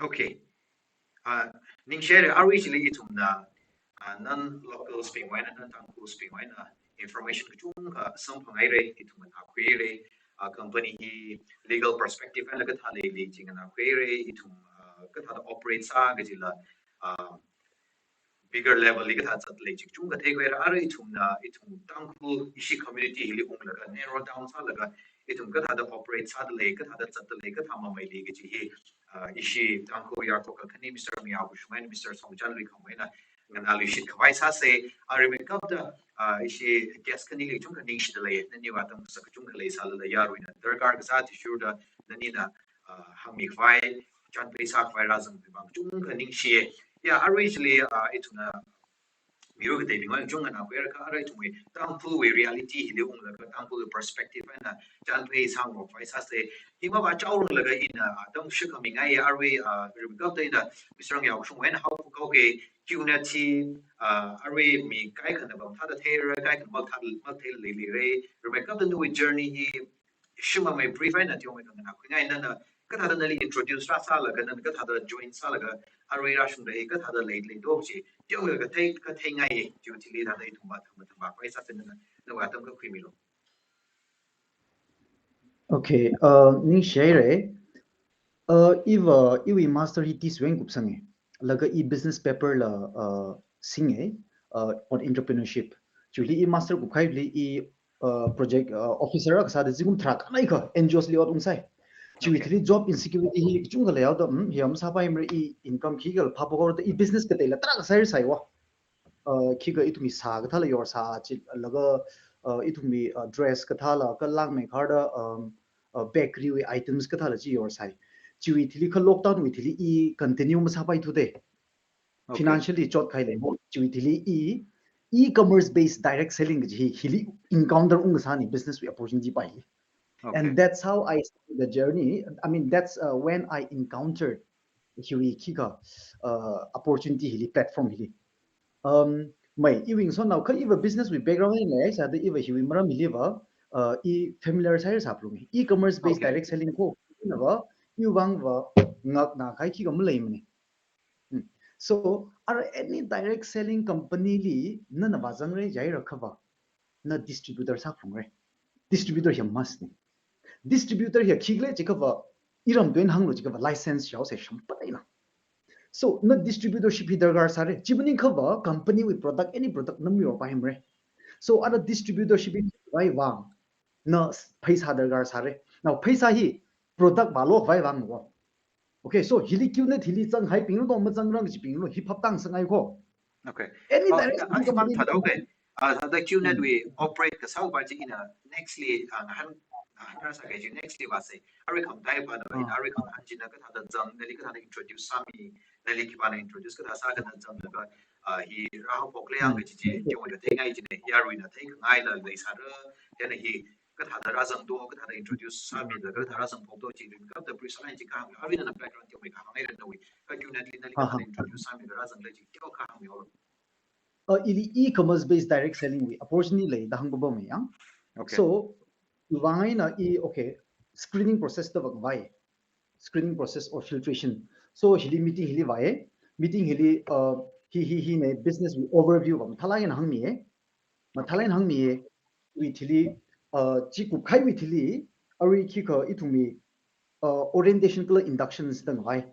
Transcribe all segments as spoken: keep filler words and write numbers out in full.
Okay. Uh, ningshi haira, arui chili ithumna, uh, non-locals bingwui eina, non-Tangkhuls bingwui eina information kachungkha samphang haira, ithumna khuihaira, uh, company hi legal perspective eina kathā leili chi nganākhuihaira, ithum, uh, kathāda operate sā kajila, uh, bigger level li kathā zatlei chi kachungkha theikhuihaira, arui ithumna, ithum Tangkhul ishi community hili unglaga narrow down sālaga, ithum kathāda operate sādalei, kathāda zatdalei, kathā mameili kaji hi, uh, ishi Tangkhul yarkho kakhane Mister Ngayao Kashung eina Mister Songchan lui khamwui eina nganāluishit khavai sāsa, aruimeikapta, uh, ishi guest khanili kachungkha ningshidalei, naniwui atam kasak kachungkha leisālala yaruina darkar kasā athishurda nanina, uh, hāngmi khavai, chānphei sākhavai rāzangmi vang kachungkha ningshiya. Ya, arui chili, uh, ithumna miru kateibingwui eina kachungkha nganākhuihaira, arui ithumwui Tangkhulwui reality hili unglaga Tangkhulwui perspective eina chānphei sāngarok khavai sāsa. Hi mavāchaoranglaga ina, ah, atam shakhamingaiya, arui, ah, aruimeikapta ina Mister Ngayao Kashungwui eina haophok haoki, Q net hi, ah, arui mi kaikhana pam thāda theira, kaikhana mathāda mathei leileira, aruimeikapta nawui journey hi shimamei brief eina teomeikha nganākhuingai, nana kathāda nali introduce rāsālaga, nana kathāda join sālaga, arui rāshungda hi kathāda leilei do chi, teomeikha thei, katheingai, teo chili thāda ithum vāthang vāthang vākhavai sāsa, nana, nawui atam kakhuimilu. Okay, uh, ningshi haira. Uh, iva, iwui master hi T swing kupsanga. Laga i business paper la, uh, singa, uh, on entrepreneurship. Chili i master kupkhaili i, uh, project, uh, officer akha sāda zingkum tharā khanai kha N G Os li ot ungsai. Chiwui Okay. thili job insecurity hi kachungkha leihaoda, hmm, hi am sāpaimara, i income khikha phāphok haoda, i business kateila tarākha sāhaisai wa. Uh, khikha ithumwui sā kathāla yorsā chi, laga, uh, ithumwui, uh, dress kathāla, kala langmeikharda, um, uh, bakery wui items kathāla chi yorsai. Chiwui thili kha lockdown wui thili i continue masāpaithuda. Okay. Financially chotkahai lei, chiwui thili i e-commerce based direct selling kaji hi, hili encounter ungsāna business wui opportunity pa hi. Okay. And that's how I started the journey. I mean, that's, uh, when I encountered hiwui khikha, uh, opportunity hili, platform hili. Um, mai, iwui ngasotnao kha iva business wui background eina leisāda iva hiwui maram hiliva, uh, i familiar sāhaisāphalunga. E-commerce based Okay. direct selling kho, inava, iwui vangva ngaknā kahai khikha maleimana. Hmm. So, ara any direct selling company li nana vāzangra jihaira khava, na distributor sāphalungra. Distributor hi must na. Distributor hi khikhala jiakhava, iramtui eina hānglu jiakhava license yaosai shampad eina. So, na distributorship hi darkar sāra. Chi maningkhava company wui product, any product na mayorpaimara. So, ara distributorship hi khavai vang, na pheisā darkar sāra. Now, pheisā hi product vālokhavai vang wo. Okay, so hili Q net hili zanghaibinglu, dong mazangrang kajibinglu, hi phaptāngasakngai kho. Okay. Any Oh, direct yeah, selling athumang company thāda, okay. Ah, thāda Q net Hmm. wui operate kasāwui pa chi ina next li, ah, ngahān, ngahānrāsā kaji next li vāsa. Arui khamataipa na, Ah. arui khangahān china kathāda zang, nali kathāda introduce sāmi, nali khipāna introduce kathā sā, kathāda zanglaga, ah, hi rāhaophok lei ang Hmm. kaji chi, Okay. teomeikha theingai china, yaruina theikhangaila leisāra, yana hi kathāda rāzangdo, kathāda introduce sāmida, kathāda rāzangphokdo chi, aruimeikapta brief sālei chi kahāng, aruina na background teomeikha hāngngaira nawui, kha Q net li nali Aha. kathāda introduce sāmida rāzangda chi, teokha hāngmilu. Uh, ili e-commerce based direct selling wui opportunity leida hāngpapamei yang. Okay. So, iwui vang eina i, okay, screening process da vākhavai. Screening process or filtration. So, hili meeting hili vāya. Meeting hili, uh, hi, hi, hina business wui overview va mathālāk eina hāngmiya. Mathālāk eina hāngmiya. Wui thili, uh, chi kupkhaiwui thili, arui khikha ithumwui, uh, orientation kala inductions da ngavai.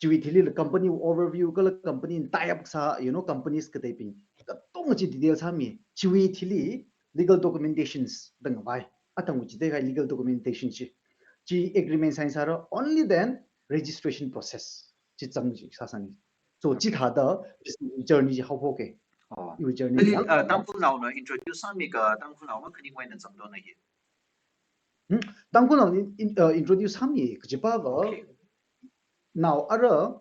Chiwui thili la company overview kala company tie up sā, you know, companies kateibing katonga chi detail sāmi. Chiwui thili legal documentations da ngavai. Atangwui chi tekahai legal documentation chi. Chi agreement sign sāra, only then registration process chi zang chi sāsāni. So, chi Okay. thāda business journey chi haophoka. Oh. Iwui journey Nali, yang. uh, Tangkhulnaona introduce sāmi kha Tangkhulnao makhaning eina zangdona hi. Hmm? Tangkhulnao in, in, uh, introduce sāmi kajipava. Okay. Now, ara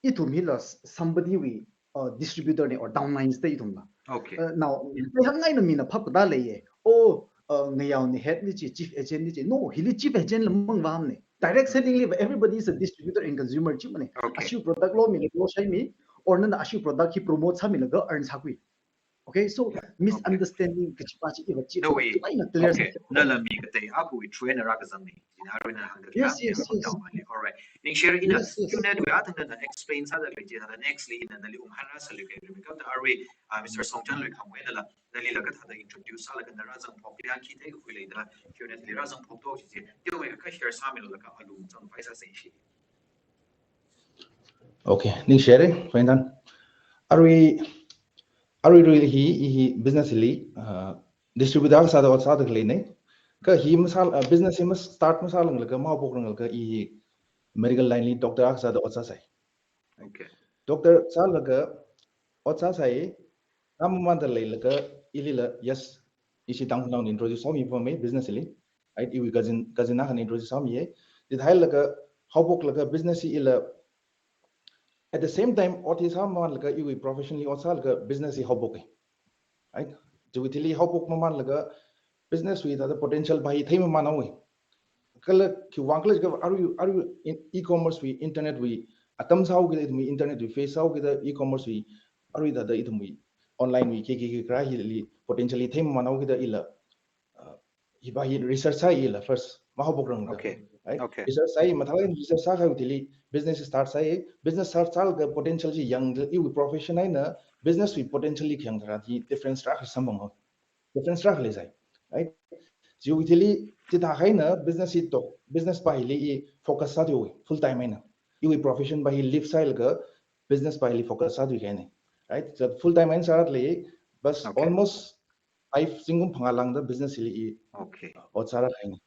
ithum hila s-, somebody wui, uh, distributor na or downlines da ithumla. Okay. Uh, now, hāngngaina mina phap kathā leiya. Oh, uh, Ngayaona head na chi, chief agent na chi. No, hili chief agent la mangvāmana. Direct selling liva, everybody is a distributor and consumer chimana. Okay. Ashiwui product lomila loshaimi, or nana ashiwui product hi promote sāmilaga earn sākhui. Okay, so misunderstanding kachipa chi iva chi nawui, kaina clear okay, sa. Nala mi katei akhawui through eina rākazangna. Ina arui nana hāngda yes, yes, yes. Alright. Ningshire ina, yes, yes. Q net wui athang nana explain sāda khalei chi, thāda nextly ina nali unghānrāsālui kha, because arui, uh, Mister Songchan lui khangwui eina la, nalila kathāda introduce sālaga na rāzangphok, kayākha theikakhui leida, Q net li rāzangphok to chi chi, teomeikha share sāmilu laga alung zangpai sāsa ishi. Okay, ningshire, fine then. Arui, arui rui hi, i hi business li, uh, distributor akha sāda ot sāda khaleina. Kha hi masā, uh, business hi mastart masāranglakha, mahaophokranglakha, i hi medical line li doctor akha sāda ot sāsai. Okay. Doctor sālaga ot sāsai, na mamānda leilaga ilila, yes, ishi Tangkhulnaona introduce sāmi pamei business li. Right, iwui cousin, cousin akhana introduce sāmiya. Chithāhailaga haophoklaga business hi ila, at the same time, ot hi sāmamānlaga iwui profession li ot sālaga business hi haophoka. Right? Chiwui thili haophok mamānlaga business wui thāda potential pa hi theimamānhaowa. Kala khiwuivang khala jiakha arui, arui in e-commerce wui, internet wui atam sāhaokida, ithumwui internet wui phase sāhaokida, e-commerce wui arui thāda ithumwui online wui kiki kiki kharā hili potential hi theimamānhaokida ila, uh, hipa hi research sāi ila first, mahaophokrangda. Okay. Right? Okay. Research sāi, mathālāk eina research sākahaiwui thili business start sāi, business start sālaga potential chi yangda iwui profession eina business wui potential li khayang tharan hi difference tarākha samphanga. Difference tarākha leisai. Right? Chiwui thili chithākha eina business hi to, business pa hili i focus sāthuiya, full time eina. Iwui profession pa hi leave sālaga business pa hili focus sāthuikahaina. Right? So full time eina sāra lei, but okay, almost five zingkum phangā lāngda business hili i, okay, ot sāra kahaina.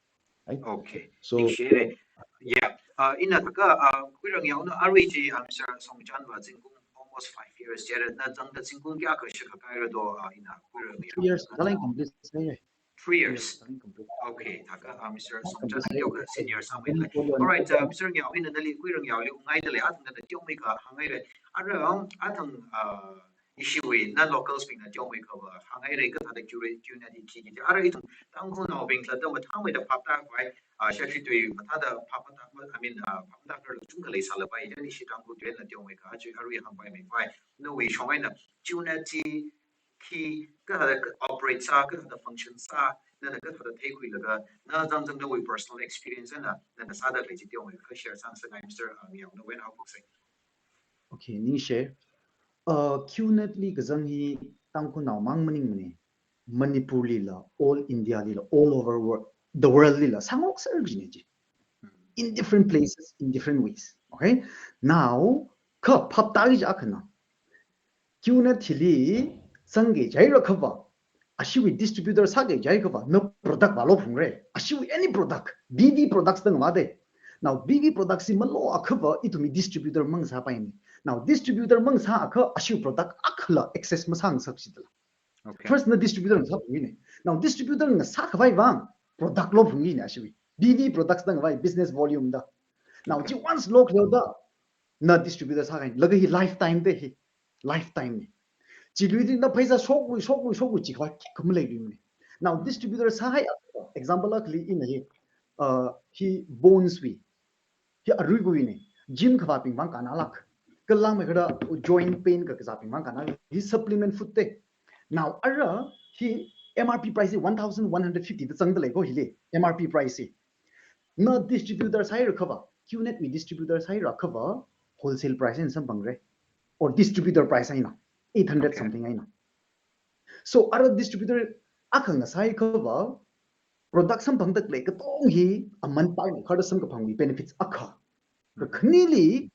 Right? Okay. So ningshire. Yeah. Uh, ina thākha, uh, Khuirangyaona arui chi, um, Mister Songchan va zingkum almost five years jira, na zangda zingkum kayākha shākhakahaira do, uh, ina Khuirangyaona. Three years, thālāk eina complete sāya. Three years. Yes, thālāk eina complete. Okay, thākha, uh, Mister Songchan complete sāya. Senior sāmeila. Alright, uh, Mister Ngayao, ina nali Khuirangyaoli ungngaida lei, athang nana teomeikha hānghaira. Ara, um, athang, uh, ishiwui, na locals bingna teomeikha va hānghaira kathāda Q net, Q net hi khi khi. Ara ithum Tangkhulnaobing thāda mathāmeida phaptākhavai, ah, shakri tui mathāda phaptākhavai, I mean, ah, phaptākharar chungkha leisālapai, chieina ishi Tangkhul tuina teomeikha, aja arui hāngpaimeipai. Nawui shong eina, Q net chi khi kathāda operate sā, kathāda function sā, nana kathāda theikhuilaga, na zangzang nawui personal experience eina, nana sāda khalei chi teomeikha share sāngasakngai, Mister, ah, Ngayao, nawui eina haophoksei. Okay, ningshi. Uh, Q net li kazang hi Tangkhulnao mang maningmana. Manipur lila, all India lila, all over wor-, the world lila, sāngarokser kajina chi. In different places, in different ways. Okay? Now, kha phaptāki kaji akhana. Q net hili zangki jihaira khava, ashiwui distributor sāki jihaira khava, na product vālo phungra. Ashiwui any product, B V products da ngavāda. Now, B V products hi malo akhava, ithumwui distributor mangasāpaimana. Now, distributor mangasā akha, ashiwui product akhala access masāngasak chidala. Okay. First na distributor ngasā phungina. Now, distributor ngasākhavai vang, product lo phungina ashiwui. B V products da ngavai business volume da. Now, okay, chi once lokhaoda, na distributor sākahaina, laga hi lifetime da hi. Lifetime na. Chiluili na pheisā shoklui, shoklui, shoklui chikha khikha maleiluimana. Now, distributor sāhai, example akhali ina hi, uh, hi bones wui. Hi aruiguina. Gym khavābing vang kannalāk. Kala langmeikharda joint pain kakazābing vang kannalāk. Hi supplement food da. Now, ara hi M R P price hi one thousand one hundred fifty da zangda lei ko hili. M R P price hi. Na distributor sāhaira khava, Q net wui distributor sāhaira khava, wholesale price eina samphangra. Or distributor price eina, eight hundred, okay, something eina. So, ara distributor akha ngasāi khava, product samphangda khalei katong hi aman paimeikhada samkaphangwui benefits akha. Kakhaneli,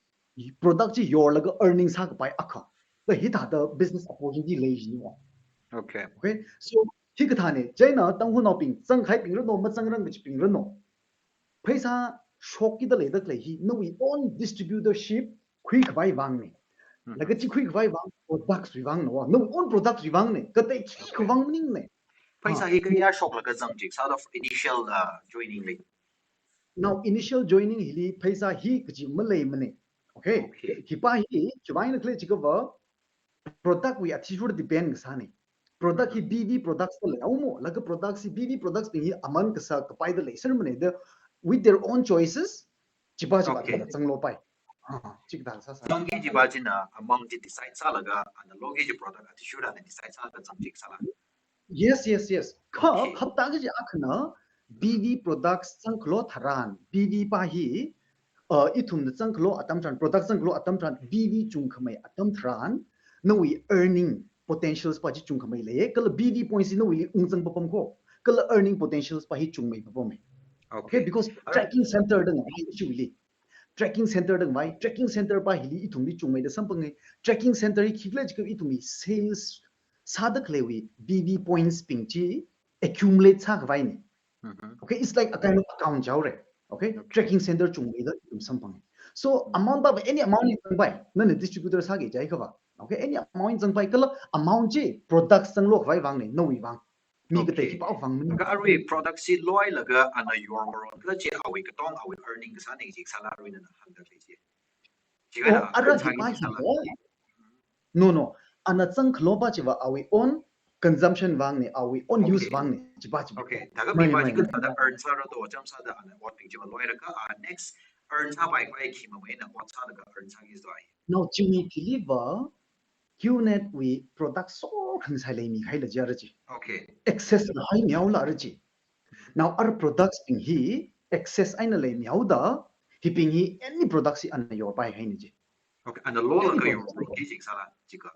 product chi yorlaga earning sākapai akha. Kha hithāda business opportunity lei jina. Okay. Okay. So, hikathāna, chieina Tangkhulnaobing, zangkahaibing ranu, mazangrang kachibing ranu. Pheisā shokkida leida khalei hi, nawui own distributorship khuikhavai vangna. Mhm. Laga chi khuikhavai vang, products wui vangna wa. Nawui own products wui vangna. Katei khikha vang maningmana. Pheisā, ah, hi kayā shoklaga zang chi, sort of initial, uh, joining li. Now, initial joining hili pheisā hi kaji maleimana. Okay? Okay. Hipa hi, khiwuivang eina khala jiakhava, product wui athishurda depend kasāna. Product hi B V products da leihaomo, laga products hi B V products bing hi aman kasākapaida leisermana da, with their own choices, chipa chipa, okay, thāda zanglopai. Ah, chikathā sāsā. Zangki kaji pa china amount chi decide sālaga, ana loki kaji product athishurda ana decide sālaga zangki sāla. Yes, yes, yes. Kha, okay, hapta kaji akhana, B V products zangkhalo tharan, B V pa hi, uh, ithumna zangkhalo atam tharan, product zangkhalo atam tharan, B V chungkhamei atam tharan, nawui earning potentials pa chi chungkhamei lei, kala B V points hi nawuili ungzang papam ko, kala earning potentials pa hi chungmei papam e. Okay. Okay, because, alright, tracking center da ngavai ishiwuili. Tracking center da ngavai, tracking center pa hili ithumli chungmeida samphanga. Tracking center hi khikhala jiakha ithumwui sales sāda khaleiwui B V points bing chi accumulate sākhavai ni. Mm-hmm. Okay, it's like a kind of account jihaora. Okay, okay, tracking center chungmeida ithum samphanga. So, mm, amount pa any amount hi zangpai, nana distributor sāki jiakha pa. Okay, any amount hi zangpai, kala amount chi product zanglo khavai vang ni, nawui vang. Mi, okay, katei khipā vang maning. Kha arui product chi loilaga ana yormaron khala chi awui katong awui earning kasā ni kaji sāla arui nana hāngda khalei chi. Chi, oh, kaina ara earn sāki hipa chi sāla. No, no. Ana zangkhalo pa chiva awui own consumption vang ni, awui own, okay, use vang ni, chi pa, chi pa. Okay, thākha, mai, mi pa mai, chi mai, kathāda earn sāra to, chām sāda ana ot bing chiva loilaga, ah, next earn sāpai khavai khi mamei na ot sālaga earn sāki sāi. Now, chimi thili va, Q net wui product sor khansai leimi khaila jiara chi. Okay. Access la hai mihaola ara chi. Now, ara products bing hi access eina leimihaoda, hibing hi any products hi ana yorpai haini chi. Okay, ana lolaga, any products, yorro ki jiakha sāla jiakha.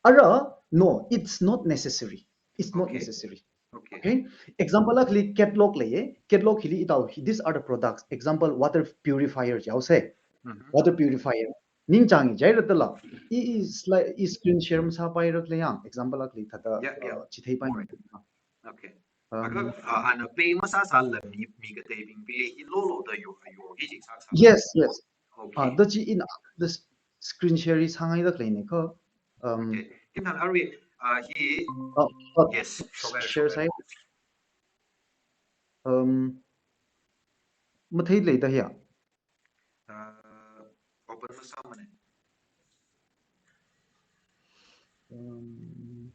Ara, no, it's not necessary. It's not, okay, necessary. Okay. Okay? Example akhali catalog leiya. Catalog hili ithum hi, these are the products. Example, water purifier jihaosa. Mm-hmm. Water purifier. Ningchāng jihaira tala. I, i slide, i screen share masāpaira khala yang. Example akhali thāda, yeah, yeah, uh, chitheipai. All right. Okay. Um, aga, uh, ana pay masāsāla mi, mi kateibing pay hi loloda yo, yorki jiakha sāsā. Yes, yes. Okay. Ah, da chi ina, the s-, screen share hi sāngaida khaleina kha. Um, okay. Kimthang arui, ah, hi. Oh, oh, yes, share sāi. Um, mathei leida hiya. Ah, open masāmana. Um,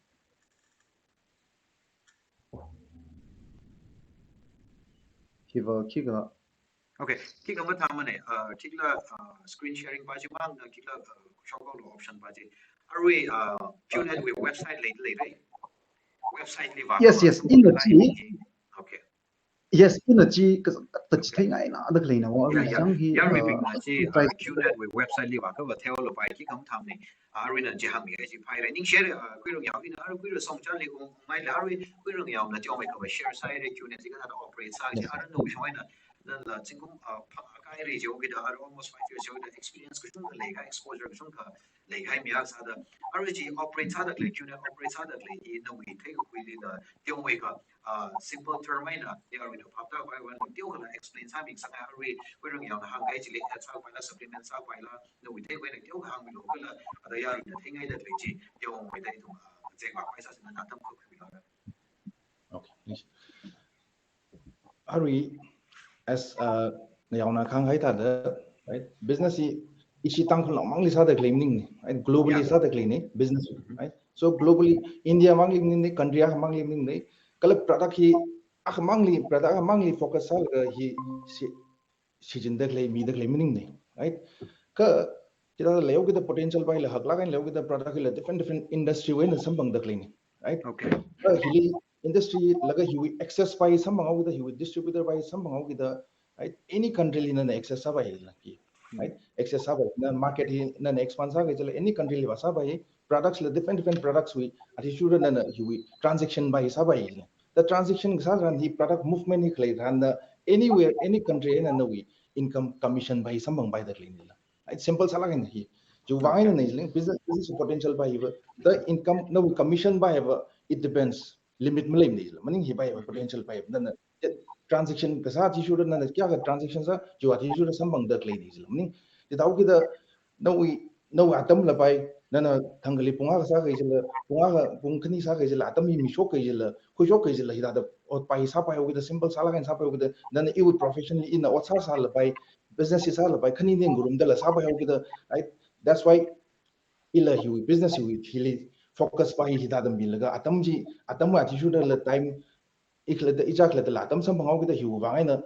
hiva khikha. Okay, khikha mathāmana, uh, khikhala, uh, screen sharing pa chi mang, uh, khikhala, uh, shoklo option pa chi. Arui, uh, Q net wui website lei, leira. Website li va. Yes, yes, ina chi. Okay. Yes, ina chi kazang ta chi, okay, theingaina da khaleina wa, yeah, yeah, zang hi, yeah, uh, ina chi, uh, Q net wui website li va kha va theola pai khikha mathāmana. Ah, aruina chi hāngmi ai chi phaira. Ningshare, ah, Khuirungyao ina, arui Khuirasong chali ung, ungngaila arui Khuirungyao na chi ong mai kha va share sāhaira Q net chi kathāda operate sā chi, yes, arui nawui shong eina, nala zingkum, ah, phangā kahaira jihaokida, arui almost five years jihaokida experience kachungkha leikahai, exposure kachungkha leikahai mi akha sāda. Arui chi operate sāda khalei, Q net operate sāda khalei hi nawui theikakhuili da teomeikha, ah, simple term eina, ya aruina phaptākhavai vang teokhala explain sāmi sāngai, arui Khuirungyaona hāngkahai chili add sāpaila, supplement sāpaila, nawui theikakhuina teokha hāngmilu kala, ada ya aruina theingaida khalei chi, teomeida ithum, ah, zengvāpai sāsina, atam khuimilu. Okay, thanks. Arui, as, uh, nayaona kahānghai thāda, right? Business hi ishi Tangkhul mangli sāda khalei maningmana, right? Globally, yeah, sāda khaleina business, mm-hmm, right? So globally, India mangli maningmana, country akha mangli maningmana, kala product hi akha mangli, product akha mangli focus sālaga hi si-, shichinda khalei, mida khalei maningmana, right? Kha, chithāda leihaokida potential pa hila haklāk eina leihaokida product hila different, different industry wui eina samphangda khaleina, right? Okay. Kha hili industry laga hiwui access pa hi samphanghaokida, hiwui distributor pa hi samphanghaokida, right? Any country li nana access sāpai hila ki, right? Access sāpai, na market hi nana expand sāki jila any country li va sāpai, products la different, different products wui, athishurda nana hiwui transaction pa hi sāpai hila. The transaction kasā tharan hi product movement hi khalei tharan na anywhere, any country eina nawui income commission pa hi samphangpaida khaleina la. Right? Simple sālāk eina hi. Chiwui vang eina, okay, nei jila business, business potential pa hiva. The income, nawui commission pa hiva, it depends. Limit maleimana jila. Maning hi pa hiva, okay, potential pa hiva. Nana, eh, transaction kasā athishurda nana kayākha transaction sā, chiwui athishurda samphangda khaleina jila. Maning, chithāhaokida, nawui, nawui atam lapai, nana thangkhali pung akha sāki jila, pung akha, pung khani sāki jila, atam hi mishokki jila, khuishokki jila, hithāda ot pa hi sāpaihaokida, simple sālāk eina sāpaihaokida, nana iwui profession li ina ot sāsālapai, business hi sālapai, khani ning ngarumdala sāpaihaokida, right? That's why ila hiwui business hiwui hili focus pa hi hithāda milaga, atam chi, atamwui athishurdala time, ikhalatta, ichā khalattala atam samphanghaokida hiwui vang eina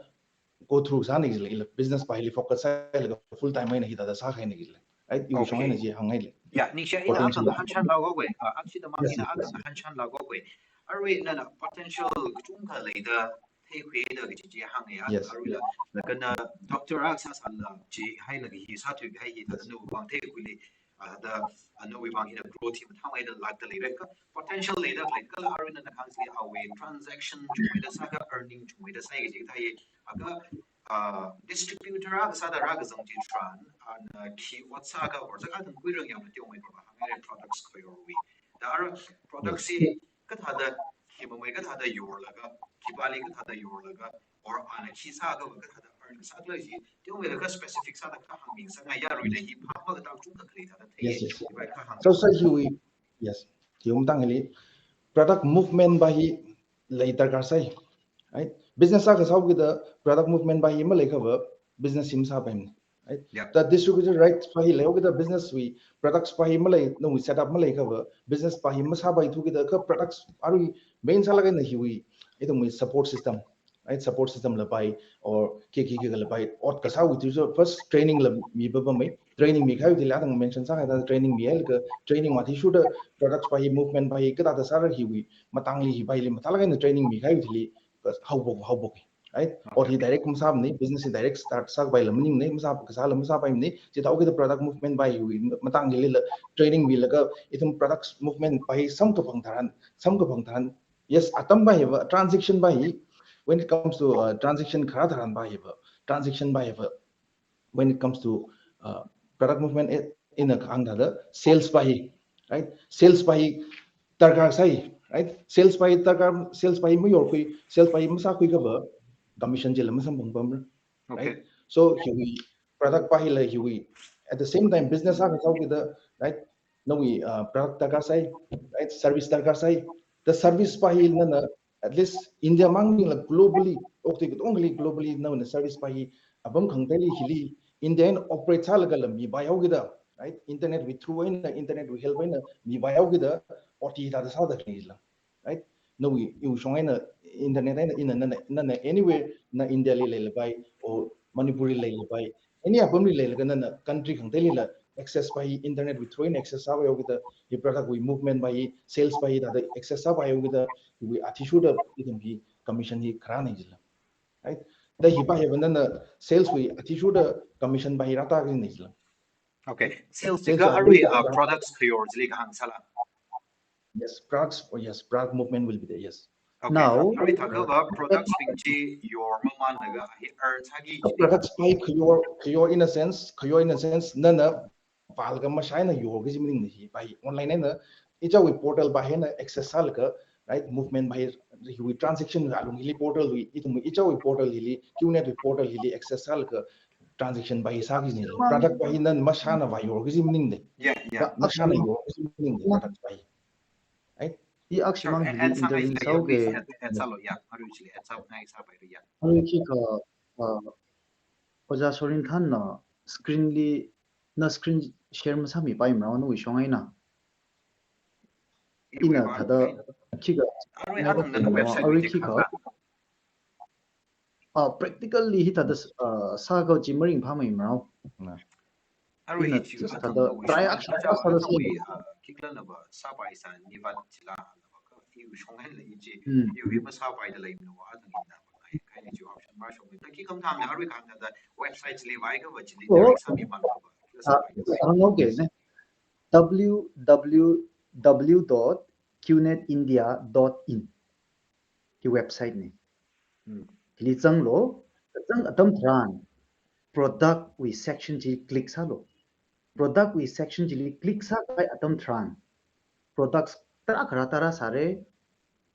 go through sāna kajila, ila business pa hili focus sālaga full time eina hithāda sākahaina kajila. Right? Iwui shong eina chi hāngngaile. Yeah, ningshi ina potential akha la. Hanshan lago kwe, uh, akshida mang ina akha hanshan lago kwe. Arui nana potential kachungkha leida theikhuida kaji chi hānga ya. Yes. Arui la, laga na doctor akha sāsāla chi hailaga hi sāthuihai hithāda nawui vang theikhuili, uh, da, uh, nawui vang hina growth hi mathāmeida lākda leira kha potential leida khalei kala arui nana kahāng chi awui transaction chungmeida sākha earning chungmeida sāi kaji thai. Akha, uh, distributor akha sāda rākazang chitharan, uh, na khi ot sākha or sākha tangkhuirang ya mati ongmei kha hāngngai products khayorwui. Da ara products hi kathāda, khi mamei kathāda yorlaga, khipāli kathāda yorlaga, or ana khi sākha kathāda earn sākhala chi, tiong mei laga specific sāda kha hāngmi sāngai ya arui la hi phap makatā kachungkha khalei thāda thei. Yes, yes. Khipā kha hāng. So, sir, hiwui, yes. Hiwui matang hili, product movement pa hi lei darkar sai. Right? Business akha sāhaokida product movement pa hi maleiakhava business hi masāpaimana. Right? Yeah. The distributor rights pa hi leihaokida business wui products pa hi malei, nawui setup maleiakhava business pa hi masāpaithukida kha products arui main sālaga na hiwui, ithumwui support system. Right? Support system la pai, or khi khi khi la pai, ot kasāwui chi first training la mipapamei. Training mikahai thili atang mention sākahai thāda training mihailaga training wui athishurda products pa hi movement pa hi kathāda sāra hiwui matangli hi pa hili mathālāk eina training mikahai thili haophok, haophok. Right? Ot hi direct masāmana, business hi direct start sākapaila maningmana, masā kasāla masāpaimana, chithāhaokida product movement pa hiwui matang hili la training milaga ithum products movement pa hi samkaphang tharan, samkaphang tharan, yes, atam pa hiva, transaction pa hi, when it comes to, uh, transaction kharā tharan pa hiva, transaction pa hiva, when it comes to, uh, product movement, eh, ina kahāng thāda sales pa hi, right? Sales pa hi darkar sai, right? Sales pa hi darkar, sales pa hi mayorkhui, sales pa hi masākhuiakhava commission chila masamphangpamra. Okay. Right? So hiwui product pa hila hiwui, at the same time business akha sāhaokida, right? Nawui, uh, product darkar sai, right? Service darkar sai. The service pa hi nana at least India maningla globally, okathui katongali globally nana service pa hi apam khangateili hili India eina operate sālagala mipaihaokida, right? Internet wui through eina, internet wui help eina mipaihaokida ot hi thāda sāda khalei la. Right? Nawui, iwui shong eina internet eina ina nana, nana anywhere na India li leilapai, or Manipur li leilapai, any apamli leilaga nana country khangateilila access pa hi internet wui through eina access sāpaihaokida, hi product wui movement pa hi, sales pa hi thāda access sāpaihaokida, hiwui athishurda ithum hi commission hi kharāna jila. Right? Da hi pa hiva nana sales wui athishurda commission pa hi rātā kajina jila. Okay. Sales, sales chiakha arui, uh, products khayor chili kahāng sāla. Yes, products, oh yes, product movement will be there, yes. Okay. Now, arui thākhava products bing chi yor mamānlaga hi earn sāki chi. Products pa hi khayor, khayor in a sense, khayor in a sense, nana pālaga mashā eina yor kaji maningmana hi, pa hi online eina, ichāwui portal pa hi eina access sālaga, right, movement pa hi, hiwui transaction alung hili portal wui, ithum ichāwui portal hili, Qnet wui portal hili access sālaga, transaction pa hi sā kajina. Product pa hi nana mashāna vāyor kaji maningmana. Yeah, yeah. Mashāna yor kaji maningmana product pa hi. Right? I akshimang hili intervene sāuke. Add, add sālu, yeah. Arui chili add sāngai sāpaira, yeah. Arui khikha, uh, Ojā Sorinthanna screen li, na screen share masāmipaimara nawui shong eina. Ina thāda khikha, arui khikha. Ah, practically hithāda, ah, sākha chi maringphāmeimara. Arui ina just thāda try action sāda sāda. Khikha nava sāpai sā nivat chila nava kha iwui shong eina ichi, iwui masāpaida leimana va athang ina va ngai kaini chi option mashong. Taki kam thang arui kahāng thāda website chili vaikhava chili direct sāmiman va. Ah, okay ne. W W W dot Q net India dot in. Hi website ne. Hmm. Hili zanglu, zang atam tharan, product wui section chi click sālu. Product wui section chili click sākahai atam tharan, products tarākha rātā rāsāra,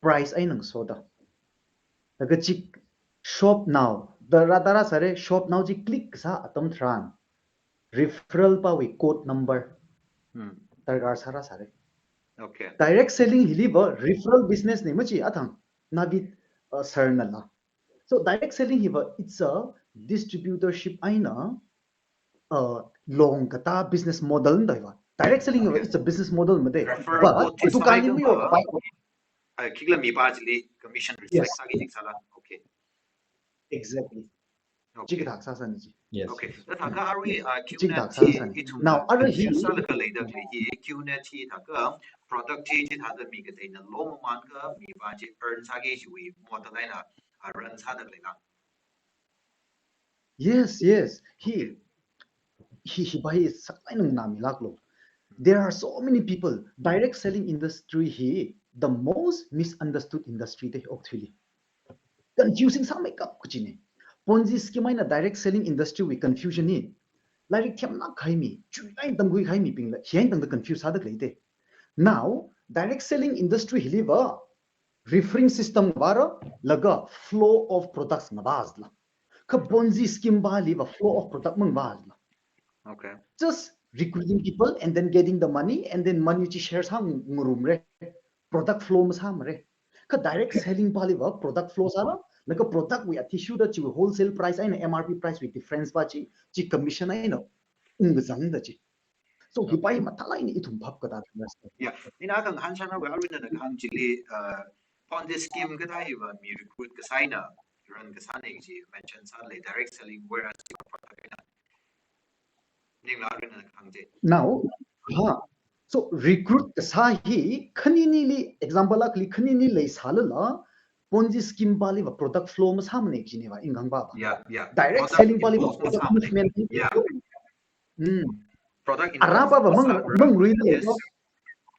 price eina ngasoda. Laga chi shop now, da rātā rāsāra, shop now chi click sā atam tharan, referral pawui code number. Hmm. Darkar sā rāsāra. Okay. Direct selling hili va referral business ne machi athang Navid, uh, sir nala. So direct selling hiva it's a distributorship eina, uh, long katā business model da hiva. Direct selling hiva it's a business model made. Referral code chi dukan sāmei mi yo va, uh, khikha mipa chili commission reflect sāki jing sāla. Okay. Exactly. Chikathā sāsāni chi. Yes. Okay. Thākha arui, uh, Qnet hi ithum now, arui hi sālaga leida khalei hi, Qnet hi thākha product chi chithāda mi kateina lomaman kha mi va chi earn sāki chiwui model eina, uh, run sāda leila. Yes, yes. Hi, hi, hi bai saklai nung nami laklo. There are so many people, direct selling industry hi, the most misunderstood industry te okathuili. Confusing sāmeikap kachine. Ponzi scheme eina direct selling industry wui confusion hi. Lairik themlāk kahai mi, chuilai tamkhui kahai mibingla, hi eina tangda confuse sāda leite. Now, direct selling industry hiliva, referring system vāra, laga flow of products ngavāzala. Kha Ponzi scheme vāliva flow of product mangavāzala. Okay. Just recruiting people and then getting the money and then money chi share sāngarumre. Product flow masāmare. Kha direct selling vāliva product flow sāra, laga product wui athishurda chi wholesale price eina M R P price wui difference va chi, chi commission eina ungkazangda chi. So, hi bai mathālāk eina ithum phap katā thang. Yeah, ina kang han shana wei arui nana kahāng chili, uh, Ponzi scheme kathā hiva mi recruit kasā eina run kasāne chi mention sālei direct selling, whereas product eina. Ningla arui nana kahāng chi. Now, ha, so recruit kasā hi khaninili, example akhali khanini leisālala, Ponzi scheme vāliva product flow masāmane kajineva, ina kahāng va. Yeah, yeah. Direct selling vāliva product management. Yeah. Hmm. Product araba va mang, mang rui le. Yes.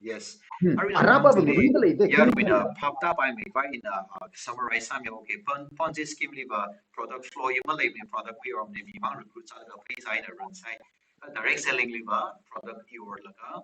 Yes. Hmm. Arui araba va mang rui le. Yaruina phaptāpaimei va ina, uh, summarize sāmi, okay. Pon, Ponzi scheme liva product flow hi maleimane, product hi omne, mi mang recruit sālaga pheisā eina run sāi. Uh, direct selling liva product hi orlaga,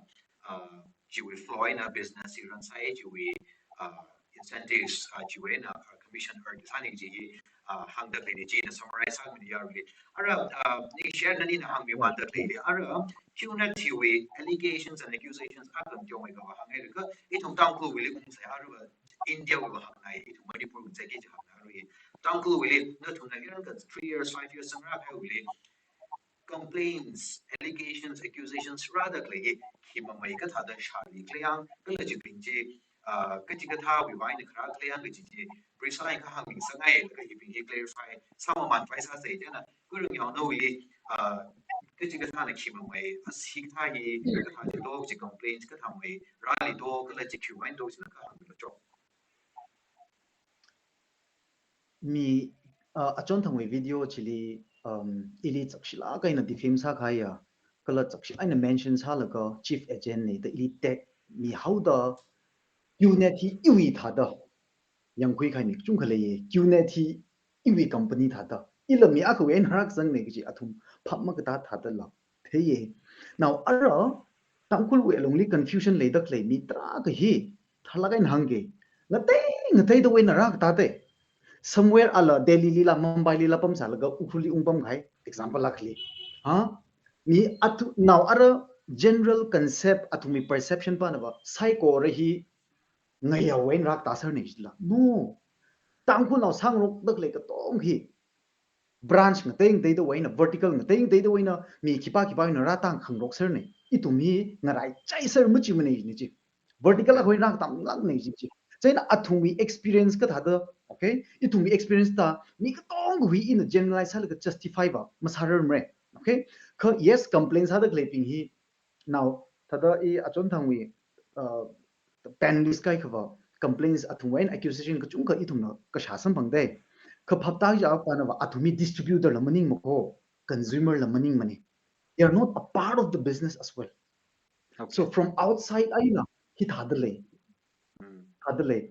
uh, chiwui flow eina business hi run sāi, chiwui, uh, incentives, uh, chiwui eina, uh, commission earn sāni chi hi, uh, hāngda leini china summarize sāmini yaruili. Ara, uh, ni share nanina hāngmi wanda leili. Ara, Qnet chiwui allegations and accusations akha teomeikha hānghailaga, ithum Tangkhulwuili ungsai ara, India wuiva hāngngai, ithum Manipur ungsai ki hāngngai ara. Tangkhulwuili, nathumna iran ka three years, five years sangra kahaiwuili, complaints, allegations, accusations rāda khalei hi, khimamei kathāda shāli khalei yang, kala chibing chi, uh, kachikathāwui vang eina kharā khalei yang kaji chi, precise kahāng mi sangai, laga hibing hi clarify sāmamānpai sāsei china, khuirung yaonao hi, uh, kachikathāna khimamei, asi kathā hi, kathā chi do, chi complaints kathāmei rāli do, kala chi khiwui vang do, china kahānglo cho. Mi, uh, Achonthangwui video chili, um, ili chakshilāk eina defame sākahaiya, kala chakshilāk eina mention sālaga chief agent ne da ili tag mihaoda, Qnet hi iwui thāda yangkhui kahai mi kachungkha leiye, Qnet hi iwui company thāda. Ila mi akhawui eina rākazangne kaji athum phap makatā thādala theiye. Now, ara, Tangkhulwui alungli confusion leida khalei mi tarākha hi, tharlāk eina hāngke. Ngatei, ngateidawui eina rākatāte. Somewhere ala Delhi lila, Mumbai lila pamsālaga Ukhrulli ungpamkahai, example akhali. Ha? Mi athu, now ara general concept athumwui perception panava, saikora hi ngayaowui eina rākatā serne jila. No. Tangkhulnao sāngarokda khalei katong hi branch ngatei ngateidawui eina, vertical ngatei ngateidawui eina, mi khipā khipā eina rātang khangarok serne. Ithum hi ngaraichai ser machimane ni chi. Vertical akhawui eina rākatamlākne chi chi. Chieina athumwui experience kathāda, okay? Ithumwui experience thā, mi katongawui eina generalize sālaga justify va masārarmare. Okay? Kha yes, complain sāda khaleibing hi, now, thāda i Achonthangwui, uh, panelist kaikhava, complaints athumwui eina accusation kachungkha ithumna kashā samphangdei. Kha phaptākachā panava athum hi distributor la maningmako, consumer la maningmane. They are not a part of the business as well. Okay. So from outside eina, hithāda lei. Hmm. Thāda lei.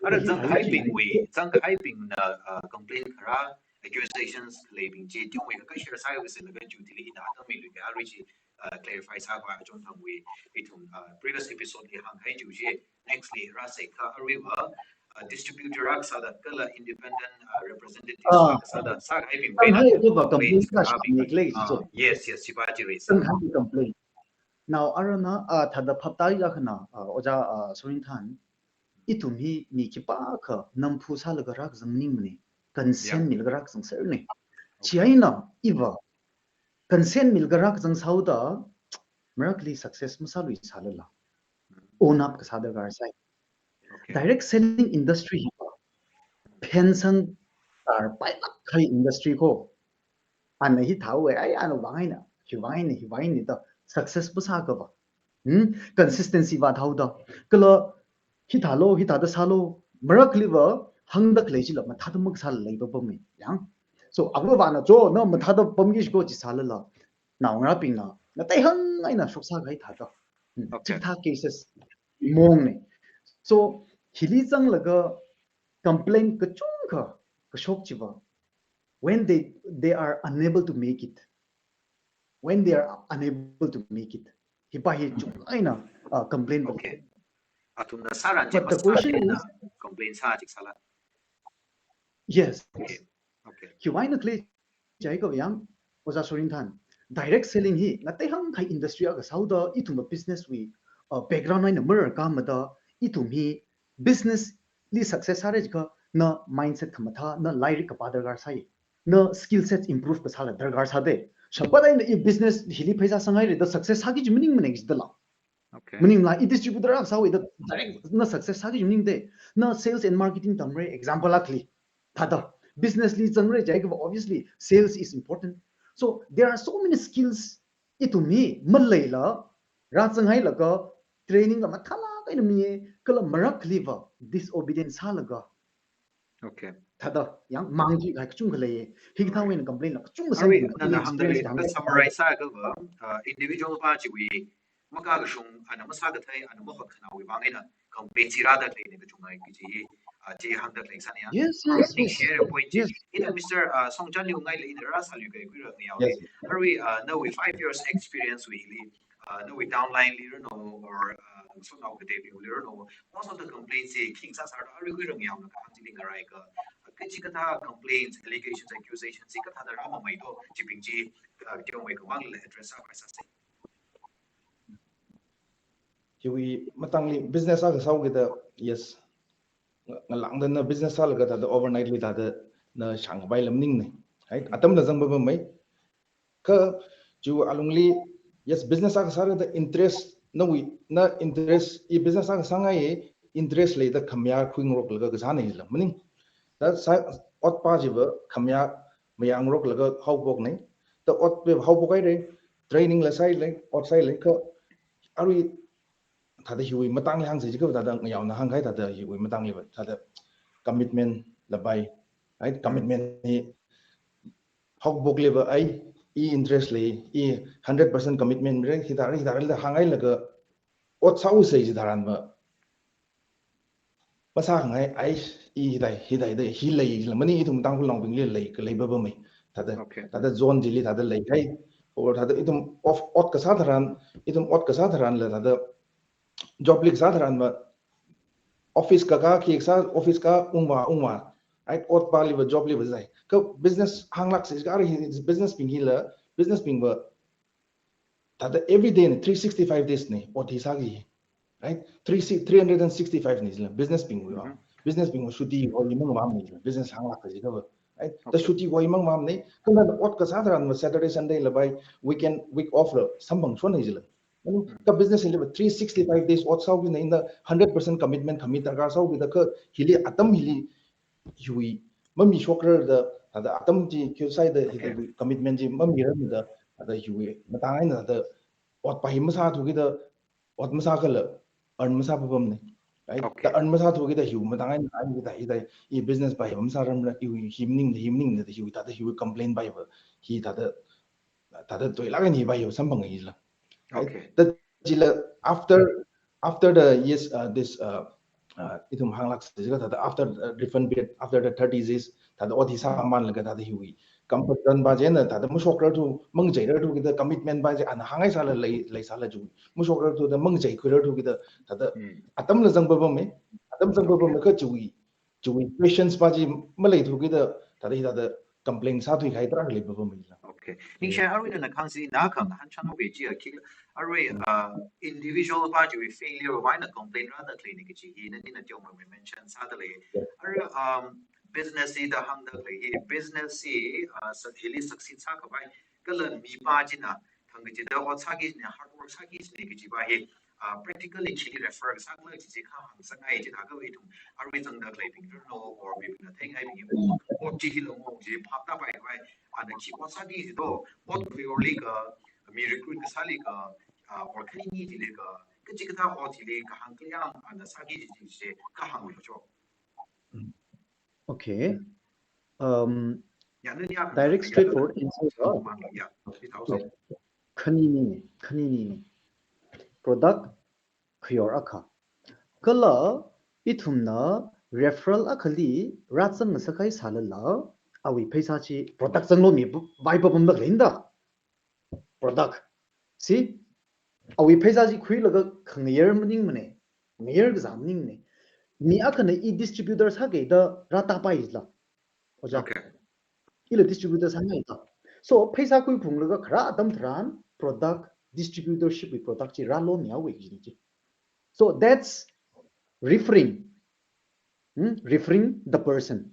Ara hi zangkahaibingwui, zangkahaibingna, uh, complain kharā, accusations leibing chi, teomeikha share sāiwui sālaga chu tili ina atam mi lui ka arui chi, uh, clarify sākhavai Achonthangwui, ithum, uh, previous episode li hāngkahai chu chi, next li rāsākha aruiva, uh, distributor rākasāda kala independent, uh, representative rākasāda, sākahaibing zangkahai kava complain kashāmi khalei chi. Yes, yes, chiva chi rāsā. Zangkahai complain. Now, arana, uh, thāda phaptāya khana, uh, Ojā, uh, Sorin than, ithum hi mi khipākha namphu sālaga rākazang maningmane, consent milaga rākazang serne. Chieina, iva, consent milaga rākazang sāhaoda, marakli success masāluisālala. Own up kasā darkar sai. Okay. Direct selling industry hiva, phensang tarpailāk kahai industry ko. Ana hithāhaowa, ai, ana vang eina, hi vang eina, hi vang eina da success pa sākava. Hmm? Consistency vāthaoda. Kala hithālo, hithāda sālo, marakhaliva hāngda khalei chila mathāda makasāla lei papam mi. Yang. So, avāvana cho, na mathāda pamki shiko chi sālala. Naongarābingna, ngateihang eina shoksā kahai thāda. Hmm. Okay. Chithā cases mong ne. So, hili zanglaga complain kachungkha kashok chiva. When they, they are unable to make it. When they are unable to make it. Hipa hi chungkha eina, uh, complain. Okay. Athumna sāran chi masāna complain sā chik sāla. Yes. Okay. Okay. Hi vang eina khalei jiakha yang, Ojā Sorin than, direct selling hi ngateihang kahai industry akha sāhaoda ithum business wui, uh, background eina mararkhamada ithum hi business li success sāra jiakha na mindset khamathā, na lairik kapā darkar sāi, na skill set improve kasāla darkar sāda. Shapta eina i business hili pheisā sanghaira da success sāki kaji maningmana jidala. Okay. Maningla, i distributor akha sāhaowa da direct na success sāki kaji maningda. Na sales and marketing tamra, example akhali. Thāda, business li zangra jiakha, obviously, sales is important. So, there are so many skills ithum hi maleila, rāzanghailaga, training la mathālāk eina miya, kala marakhaliva disobedient sālaga. Okay. Thāda, yang mang chi kahai kachungkha lei, hikathā eina complain la kachungkha sāi. Arui, nana hāngda lei, experience ka summarize sākha va, uh, individual pa chiwui, makakashung, ana masākathei, ana mahotkhanāwui vang eina complain chi rāda khaleina kachungkha kaji, uh, chi hāngda khalei sāna ya. Yes, yes, yes. Share a point chi. Yes. Ina Mister, uh, Songchanliu ngaili ina rāsāluikahai khuirā ngayao. Yes. Arui, uh, nawui five years experience wui hili, uh, nawui downline li rano, or, uh, sānao kateibingli rano, most of the complaints hi khi sāsāra, arui khuirā ngayaona kahāng chili ngaraiakha, uh, kachikathā complaints, allegations, accusations, chi kathāda rāmamei to, chibing chi, uh, teomeikha vangla address sākhavai sāsa. Hiwui matangli business akha sāhaokida, yes. Nga-, ngalāngda na business sālaga thāda overnight li thāda na shāngkhavai la maningmana. Right? Atamla zang papam mi. Kha, chi alungli, yes, business akha sāra da interest, nawui, na interest, i business akha sāngai interest leida khamayā khuingaroklaga kasāna jila. Maning, da sā, ot pa chiva khamayā mayangaroklaga haophokna. Da ot pa haophok haira, training la sāhaira, ot sāhaira, kha, arui, thāda hiwui matangli hāngsa jiakha thāda ngayaona hāngkahai thāda hiwui matangli va, thāda commitment la pai, right? Commitment hi haophokliva ai, i interest lei, i hundred percent commitment mira, hithāra, hithāra da hānghailaga ot sāhaosa jitharanva, masākhangai, ai, i hithai, hithai da, hi lei jila, maning ithum Tangkhulnaobingli lei, khalei papam mi. Thāda, okay, thāda zone chili thāda leihai, or thāda ithum of, ot kasā tharan, ithum ot kasā tharanla thāda job li kasā tharanva, office kakā khi kasā, office kā ungva, ungva. Ai, ot paliva, job liva zai. Kha business hānglāksa jiakha arui hi business bing hila, business bingva, thāda every day na, three sixty-five days na, ot hi sāki. Right? Three si-, three hundred and sixty-five na jila, business bingwui va. Mhm. Business bingwui chutti hoimang mamna jila, business hānglāksa jiakhava. Right? Ta, okay, chutti hoimang mamna, kha na ot kasā tharanva Saturday, Sunday la pai, weekend, week off la samphangshonna jila. Maning, mhm, kha business hiliva three sixty-five days ot sāhaokina, ina hundred percent commitment khami darkar sāhaokida kha hili atam hili hiwui mamishokrar da, thāda atam chi khi sāhaida hili, okay, commitment chi mamirarmada, thāda hiwui matang eina thāda ot pa hi masāthukida, ot masākhala earn masā papamna. Right? Okay. Ta earn masāthukida hiwui matang eina, ai, hithai, hithai, i business pa hi masārarmara, hiwui hi maningla, hi maningla, hiwui thāda hiwui complain paiva, hi thāda, thāda toilāk eina hi paiva samphanga jila. Right? Okay. Ta chila after, after the, yes, uh, this, uh, uh, ithum hānglāksa jiakha thāda after, uh, refund period, after the thirty days, thāda ot hi sāmanlaga thāda hiwui comfort zone pa china thāda mashokrarthu, mangacheirarthukida commitment pa chi ana hānghai sāla lei, leisāla chi. Mashokrarthu da mangacheikhuirarthukida thāda, hmm, atamla zang papam mi, atam zang, okay, papam mi kha chi, chiwui patience pa chi maleithukida, thāda hi thāda complain sāthuikahai tarākha lei papam jila. Okay. Ningshai, arui nana kahāng chi na kahāng hāngchānhaoki kaji akhi, arui, uh, individual pa chiwui failure va eina complain rāda khaleina kaji hi nana teomeimei mention sāda lei. Yes. Arui, um, business li da hāngda khalei hi, business hi, uh, sa-, hili succeed sākhavai, kala mi pa china, thang kachida ot sāki kajina, hard work sāki kajina kaji pa hi, uh, practically chili refer kasā khala chi chi kha hāngsāngai. Chithākha ithum arui zangda khaleibing rino or mibingna theingaibing ot, ot chi hilo mo chi phap tāpaikhavai, ana khi ot sāki chi do, ot khuiorli kha, mi recruit kasāli kha, uh, or khanini chili kha, kachikathā ot chili kahāng kayāng ana sāki chi chi chi kha hānglu cho. Okay. Um, Ya, nani ya, direct, straightforward answer. Oh, mang lo, ya. Three thousand. Khanini, khanini. Product khuior akha. Kala ithumna referral akhali rāzang ngasakhaisālala, awui pheisā chi product zanglu mi bu-, vai papam lak lenda. Product. See? Awui pheisā chi khuilaga khangayar maningmane. Ngayar kazā maningne. Mi akhana i distributor sākida rātāpaila. Ojā. Okay. Ila distributor sāngaila. So, pheisā khuiphunglaga kharā atam tharan product, distributorship wui product chi rālu miya wui chi. So that's referring. Hmm? Referring the person.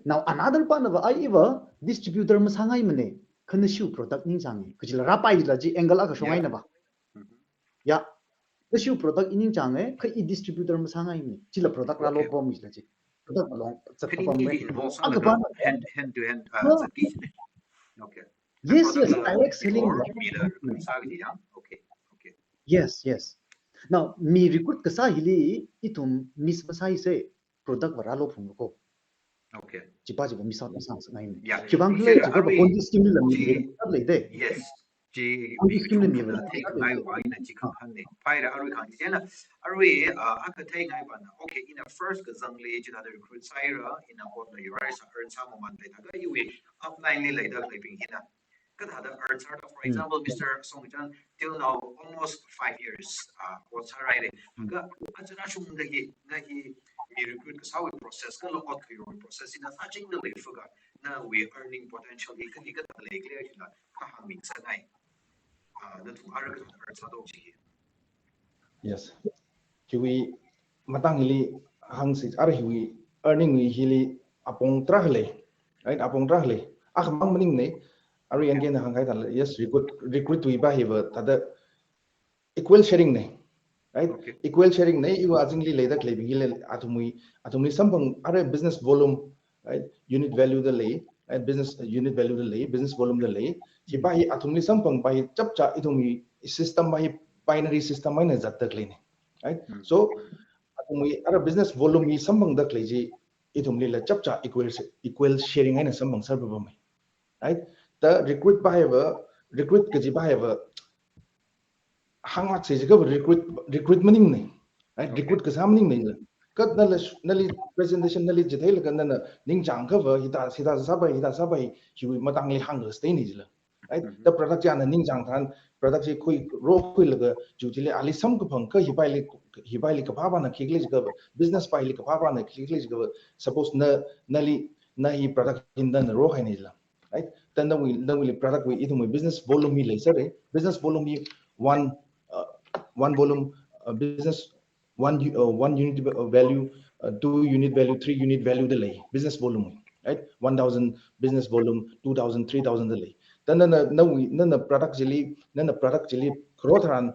Now another part of, ai iva distributor masāngaimane, kha nashiwui product ningchānge. Kajila rāpaila chi angle akha shongaina ba. Mhm. Ya. Nashiwui product i ningchānge, kha i distributor masāngaimane. Chila product rālu Okay. pam chila chi. Product along zat Khanini pam chi me. involve Akha sālaga bana. hand, hand to hand, uh, No. zatki chi. Okay. Yes, Product yes, la direct selling. before, mi la sāki chi ya. Okay. Okay. Yes, yes. Now, mi recruit kasā hili ithum miss masāise product va rālu phunglu ko. Okay. Chipa chipa miss out masāngaine. Yeah. Khivang Chi khala la chipa arui Ponzi scheme la mi chi- recruit leide. Yes. Chi Ponzi scheme la mi recruit recruit theingai leide. Vāna chi kha hāngne. Phaira arui khang chi chieina. Arui, uh, akha theingai vāna. Okay, ina first kazangli chithāda recruit sāhaira, ina ot la yurai sā earn sāmamān leida kha iwui upline li leida khaleibing hina. Kathāda earn sāda, for Hmm. example, Mister Songchan, till now almost five years, uh, ot sāhaira. Kha achara shungda hi, na hi mi recruit kasāwui process kala ot khuiwui process hina sāchingda leifaka, nawui earning potential hi khani kathāda lei clear chila kha hāngmi sāngai. Uh, nathum arui kathāda earn sāda chi. Yes. Hiwui matang hili hāngsi, arui hiwui earning wui hili apong tarākha lei. Right? Apong tarākha lei. Akhamang maningne. Arui yan kena hāngkahai thāla. Yes, recruit, recruit wui va hiva thāda equal sharing ne. Right? Okay. Equal sharing ne. Iva azingli leida khaleibing hili athumwui, athumli samphang arui business volume, right? Unit value da lei, right? Business, uh, unit value da lei, business volume da lei. Chipa hi athumli samphang pa hi chapcha ithumwui system pa hi binary system eina zatda khaleine. Right? Hmm. So, athumwui arui business volume hi samphangda khalei chi ithumli la chapcha equal, equal sharing eina samphang sāpapamai. Right? Ta recruit pa hiva, recruit kaji pa hiva, hānglaksa jiakha recruit, recruit maningne. Right? Okay. Recruit kasā maningne la. Kha nala, nali presentation nali chitheilaga nana ningchāngkhava hithā, hithā sāpai, hithā sāpai, hiwui matangli hāngkasā ne jila. Right? Mhm. Ta product chi ana ningchāng tharan, product chi khui, rokhuilaga, chu chili ali samkaphang kha hipaili, hipaili kaphāpana khikhala jiakha, business paili kaphāpana khikhala jiakha, suppose na, nali, na hi product hi nana rohaine jila. Right? Ta nawui, nawuili product wui ithumwui business volume hi leisāra. Business volume hi one, uh, one volume, uh, business, one u-, uh, one unit, uh, value, uh, two unit value, three unit value da lei. Business volume, right? One thousand business volume, two thousand, three thousand da lei. Ta nana, nawui, nana product chili, nana product chili kro tharan,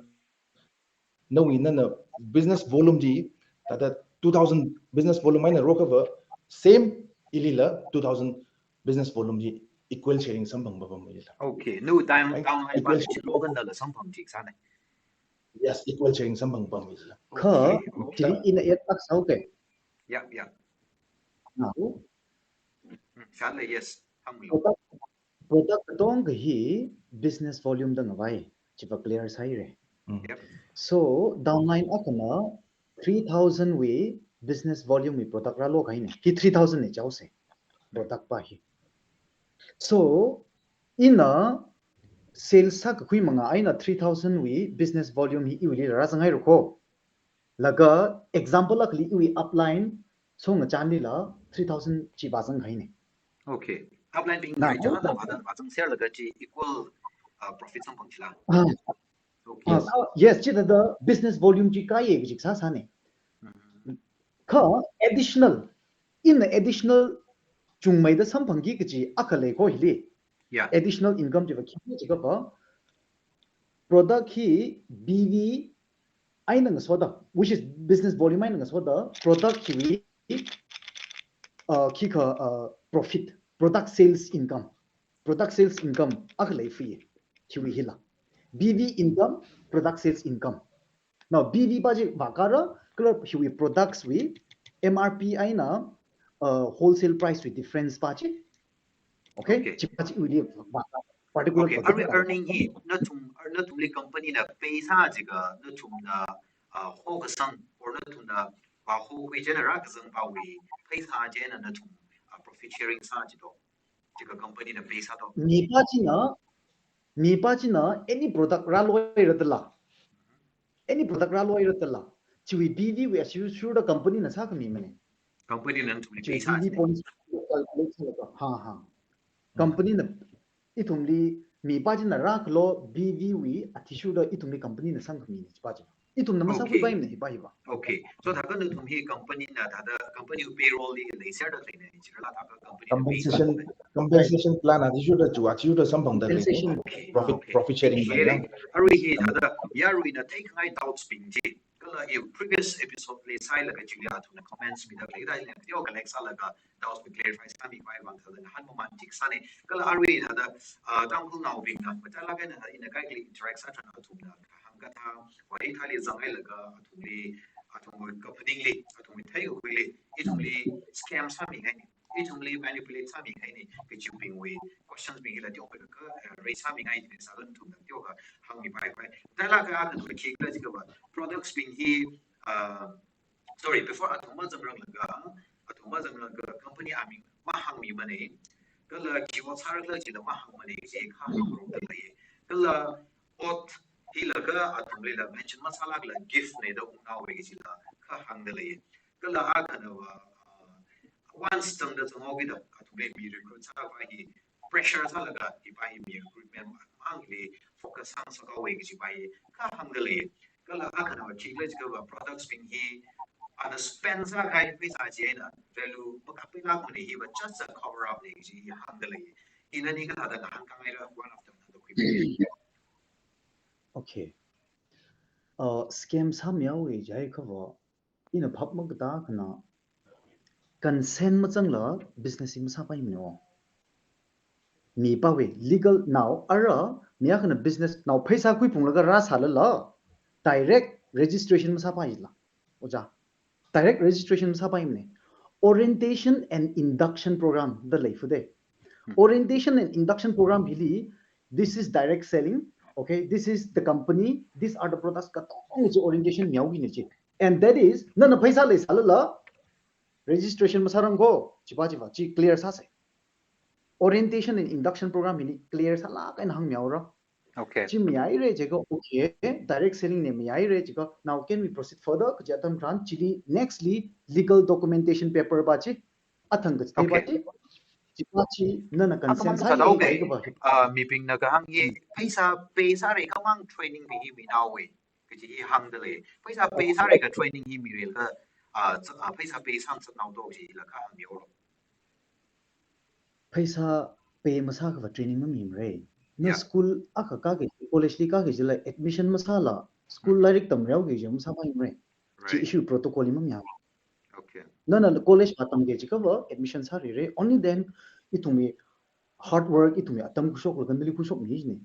nawui nana business volume chi, thāda two thousand business volume eina rokhava, same ili la two thousand business volume chi equal sharing samphang papamai la. Okay, nu time Ai, downline equal pa chi lo kan da la samphang chi sāne. Yes, equal sharing samphang papamai la. Kha, Okay, okay. chili ina add akha sāuke. Yeah, yeah. Now, Hmm, sāle, yes. Hānglu. Product, product katonga hi business volume da ngavai, chiva clear sāhaire. Mm. Yep. So, downline akhana three thousand wui business volume wui product rālu kahaine. Hi three thousand ne chaose. Product pa hi. So, ina sales sākakhui manga eina three thousand wui business volume hi iwuili rāzanghaira ko. Laga example akhali iwui upline Songchanli la three thousand chi vāzang kahaine. Okay. Upline bing Na, rai chang na, na vāzang, vāzang sālaga chi equal, uh, profit samphang chila. Ah, Okay. ah, ah, yes, chithāda business volume chi kāya kaji sāsāne. Mhm. Kha additional, ina additional chungmeida samphangki kaji akha lei ko hili. Yeah. Additional income chiva khikhala jiakha, product hi B V eina ngasoda, which is business volume eina ngasoda, product hiwui, uh, khikha, uh, profit, product sales income, product sales income akha leifui, hiwui hila. B V income, product sales income. Now, B V pa chi vākara, kala hiwui products wui M R P eina, uh, wholesale price wui difference pa chi. Okay? Okay. Chi pa chi iwuili vāka, particular Okay, particular arui earning hi, nathum, nathumli company na pay sā jiakha, nathumna, uh, hokasang, or nathumna, vāhokhui chieina rākazang pawui, pay sā chieina nathum, uh, profit sharing sā jido. Jiakha company na pay sādo. Mi pa china, mi pa china any product rāluiradala. Any product rāluiradala. Chiwui B V wui athishurda company na sākhami mane. Company na nathumli Chiwui pay sā B V jine. Points calculate sālaga. Ha, ha. Hmm. Company na ithumli mi pa china rākhalo B V wui athishurda ithumli company na sangkhami ne chi pa chi. Ithumna masākhui Okay. pai mane hi pa hi pa. Okay. So thākha nathum hi company na thāda company payroll li leiserda leine, chirala thākha company na pay Compensation, sāda lei. Compensation plan athishurda chu, athishurda samphangda lei. Compensation. Okay, Profit, okay. Profit sharing Share. Plan. Arui hi thāda, yaruina theikhangai doubts bing chi. Kala i previous episode li sāhailaga chili athumna comments mida lei, da lei, yo collect sālaga doubts bing clarify sāmikhavai vang thāda ngahān maman tik sāne. Kala arui thāda, uh, Tangkhulnaobingna, machālak eina ina kaikhali interact sātharan athumna hāngkathā, wahithali zanghailaga athumli, athumwui kaphaningli, athumwui theikakhuili, ithumli scam sāmingaine, ithumli manipulate sāmingaine, kajiwui bingwui questions bing hila teokha ka, eh, raise sāmingai jine, sālan athumna teokha hāngmipaikhavai. Thālakha athum kakhikhala jiakha va, products bing hi, uh, sorry, before athum mazangranglaga, athum mazangranglaga company aming mahāngmi mane, kala khi ot sārakhala chila mahāng mane, chi kha hāngrokda lei. Kala ot hilaga athumlila mention masālakla gift ne da unghaowe chila kha hāngda lei. Kala akhana va, uh, once zangda zanghaokida athumli mi recruit sākhavai hi pressure sālaga hi pa hi mi recruitment mahāngli focus sāngasakhaowe kaji pa hi kha hāngda lei. Kala akhana va khikhala jiakha va products bing hi ana spend sākahai pheisā chieina value makaphailak mane hi va just a cover up ne kaji hi hāngda lei. Ina ni kathāda ngahānkhangaira one of them na da khui. Okay. Uh, scam sāmihaowe jiakha va, ina phap makatā akhana consent mazangla business hi masāpaimane o. Mi pawui legal nao ara, mi akhana business nao pheisā khuiphunglaga rāsālala, direct registration masāpaila. Ojā. Direct registration masāpaimane. Orientation and induction program da leifude. Hmm. Orientation and induction program hili, this is direct selling, okay, this is the company, these are the products, katong chi orientation mihaoki ne chi. And that is, nana pheisā leisālala, registration masārangko, chi pa chi pa, chi clear sāsai. Orientation and induction program hili clear sālak eina hāngmihaora. Okay. Chi mihaire jiakha, okay, direct selling ne mihaire jiakha, now can we proceed further? Kaji atam tharan, chili next li legal documentation paper pa chi, athang kachi pa Okay. chi, chi pa chi, nana Hāngkhamang consent sāi sālauke. Kapa hi. Ah, mibingna kahāng hi, Hmm. pheisā pay sāra khamang training bing hi mihaowe. Kaji hi hāngda lei. Pheisā pay sāra kha training hi mirarlaga, ah, z-, ah, pheisā pay sāngasaknao do chila kha hāngmihaoro. Pheisā pay masākha va training mamimare. Na Yeah. school akha kāki, college li kāki chila admission masāla, school Hmm. lairik tamrihaoki chi masāpaimare. Chi Right. issue protocol hi mamiya. Okay. Nana college pa tamki jiakha va admission sārire. Only then, ithumwui hard work, ithumwui atam khuishoklaga nali khuishokmi jine.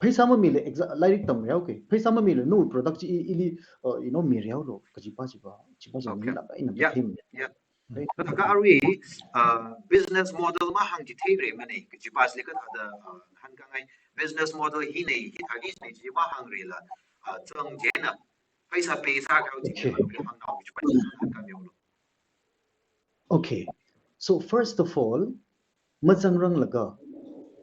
Pheisā mamila exa-, lairik tamrihaoki. Pheisā mamila nawui product chi i-, ili, uh, you know, mirihaolo. Kaji pa chi pa, chi pa chi Okay. nila pa ina Yeah. mathei. Yeah. Right? Kathākha arui, uh, business model mahāng chi theiremane. Kaji pa chili kathāda, uh, hāngkhangai business model hine, hithāki ne chi mahāngrila, uh, zang chieina. Pheisā pay sākahao chi Okay. hāngnao chi pa chi hāngkhangailo. Okay. So first of all, mazangranglaga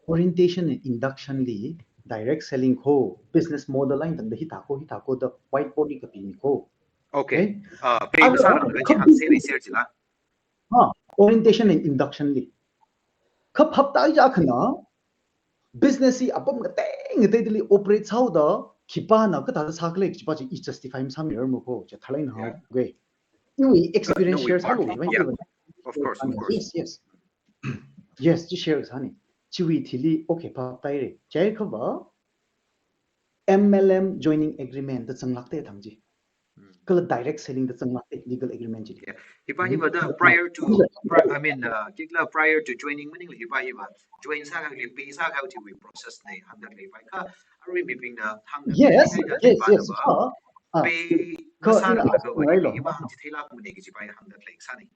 orientation and induction li direct selling ko business model eina tangda hithāko, hithāko da whiteboard li kapimiko. Okay. Okay? Ah, pay Ano, masāranglaga chi hāngserra sāra chila. Ha, orientation and induction li. Kha phaptāi akhana, business hi apam kateng kateili operate sāhaoda, khipāna kathāda sākhala chi pa chi i justify masāmirarmako, chi thalai na Yeah. hao, okay. Iwui experience No, we share sālo, part of, right? yeah. Of course, of course. Yes, yes. Yes, chi share sāni. Chiwui thili, okay, phaptāire. Jiakha va, M L M joining agreement da zanglakte thang chi. Kala direct selling da zangla legal agreement chili. Hiva hiva da prior to, pri- I mean, uh, kikla prior to joining maningla hiva hiva join sākahai, pay sākahai chiwui process nei hāngda khalei pai kha, arui mibingna hāngda Yes, khalei yes, yes. va Ah, ah, pay kha masā ina laga ask wai ngailo. Hiva hāngchitheilāk mane kaji pai hāngda khalei sāni.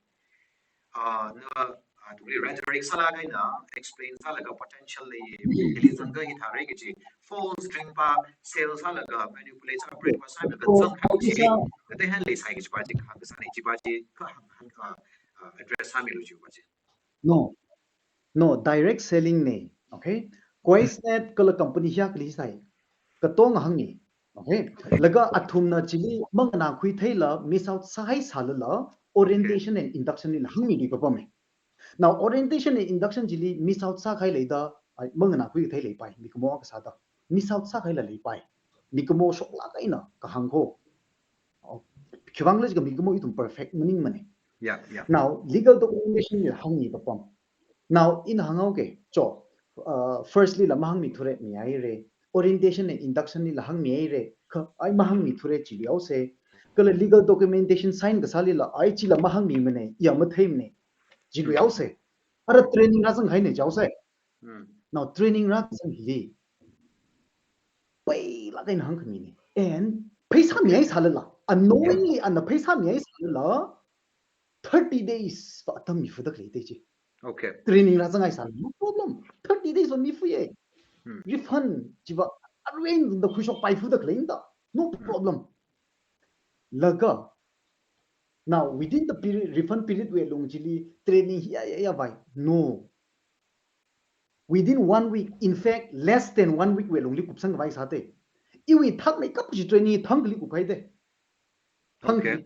Uh, na, uh, tuli rhetoric sālaga ina explain sālaga potential lei, hili zangda hithāra kaji false dream pa sell sālaga manipulate sā brainwash sālaga So, zangkahai chi, isa- kateihān leisai kaji pa chi hāngkasāni, chi pa chi kha hāng, hāng, uh, uh, address sāmilu chi pa chi. No. No, direct selling nei. Okay? Quaysnet kala company hiya kali sai. Katonga hāngni. Okay? Laga athumna chili manganākhui theila miss out sāhai sālala orientation and induction lila hāngmili papam e. Now, orientation and induction chili miss out sākahai leida, ai, manganākhui theilei pai, mikumo kasāda. Miss out sākahaila lei pai. Mikumo shoklāk eina kahāng ko. Oh, khiwuivang khala jiakha mikumo ithum perfect maningmane. Yeah, yeah. Now, legal documentation lila hāngmi papam. Now, ina hānghaoke, cho, uh, firstly la mahāngmithura mihaira, orientation and induction lila hāngmihaira, kha ai mahāngmithura chiluihaosa, kala legal documentation sign kasālila ai chila mahāngmimane, iya matheimane, chiluihaosa. Ara training rāzanghaina jihaosa. Hmm. Now, training rāzang hili. Pailāk eina hāngkhamine. And pheisā mihai sālala, unknowingly ana pheisā mihai sālala, thirty days va atam mifuda khalei te chi. Okay. Training rāzanghai sālala, no problem. Thirty days va mifuye. Hmm. Refund chiva arrange da khuishokpai fuda khalei da. No problem. Laga. Now, within the period, refund period wui alung chili training hiya ya ya vai. No. Within one week, in fact, less than one week wui alungli kupsangkhavai sāte. Iwui thakmeikap chi training thangkhali kuphaite. Okay.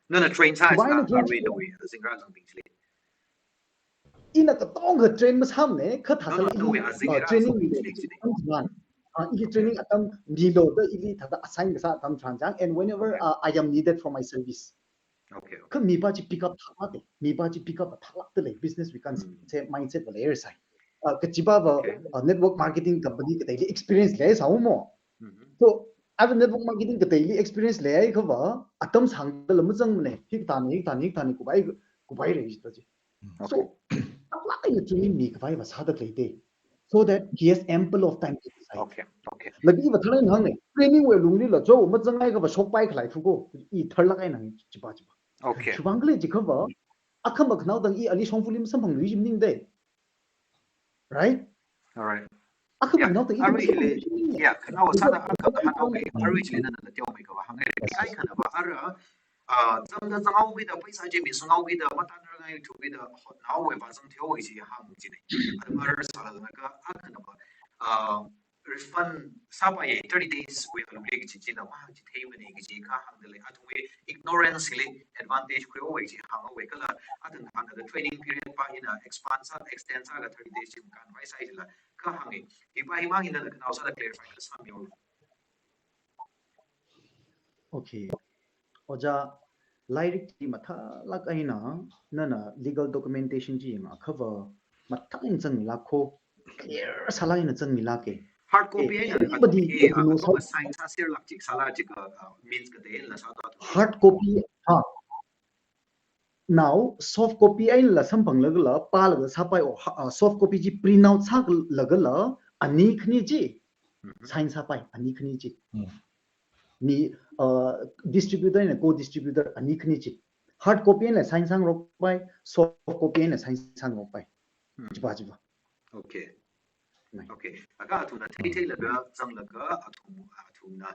Nana train sā Why sā not train arui sā? Nawui azingrā zangbing chili. Ina katonga train masāmane, kha No, no, thāsāla Nawui i, azingrā uh, training zangbing ni chili chili. Tharan. Ah, ili training atam nilo da ili thāda assign kasā atam tharan chang, and whenever, Okay. uh, I am needed for my service. Okay, okay. Kha mipa chi pick up thālākte, mipa chi pick up thālākte lei, business wui concept, Mm. mindset va leisai. Uh, kachiva va, Okay. uh, network marketing company kateili experience leisai mo. Mhm. So, ara network marketing kateili experience leihaikha va, atam sāngda la mazangmane, hikathāne, hikathāne, hikathāne, kuphaire, kuphaire jita chi. So, Okay. thālāk eina training mikhavai va sāda khalei te. So that he has ample of time to decide. Okay, okay. Laga iva tharan hāngne, training wui alunglila cho mazanghaiakha va shokpai khalei thuko, i tharlāk eina chiva chiva. Okay. Khiwuivang khala jiakha va, akhama khanaodang i ali shongfali masamphanglui chi maningde. Right? All right. Akhama Yeah, khanaodang i arui masamphanglui chili, chi maningde. yeah, khanaowa Because sāda akha kahāng haoke, arui chili nana teomeikha va hāngngai, Yes, ai yes. Khana va ara, ah, zangda zanghaokida, pheisā chi miss sāhaokida, matanrāngai thukida, hotnaowui va zangtheowui chi hāng chine. Atam ara sālala kha, akhana va, ah, refund sāpaiye thirty days wui alungli kaji chila mahāngchitheimane kaji kha hāngda lei. Athumwui ignorance li advantage khuihaowe chi hānghaowe kala, athum hāngda training period pa ina expand sā, extend sālaga thirty days chi makānvai sāi chila kha hānge. Hiva himang ina khanaowa sāda clarify kasā mihaolu. Okay. Ojā, lairik chi mathālāk eina, nana legal documentation chi yangakha va, mathālāk eina zangmilāko, clear sālāk eina zangmilāke. Hard copy Eh, eina, everybody eh, who knows atoka how sign sāserlāk chi sālāk chi kha, uh, means kateila sāda. Hard copy, ha. Now, soft copy einala samphanglagala, pālaga sāpai o, ha, uh, soft copy chi print out sālagala, ani khani chi, Mhm. sign sāpai, ani khani chi. Hmm. Mi, uh, distributor eina co-distributor ani khani chi. Hard copy einala sign sāngarokpai, soft copy einala sign sāngarokpai. Hmm. Chiva, chiva. Okay. Nai. Okay. Akha athumna thei theilaga zanglaga athum, athumna,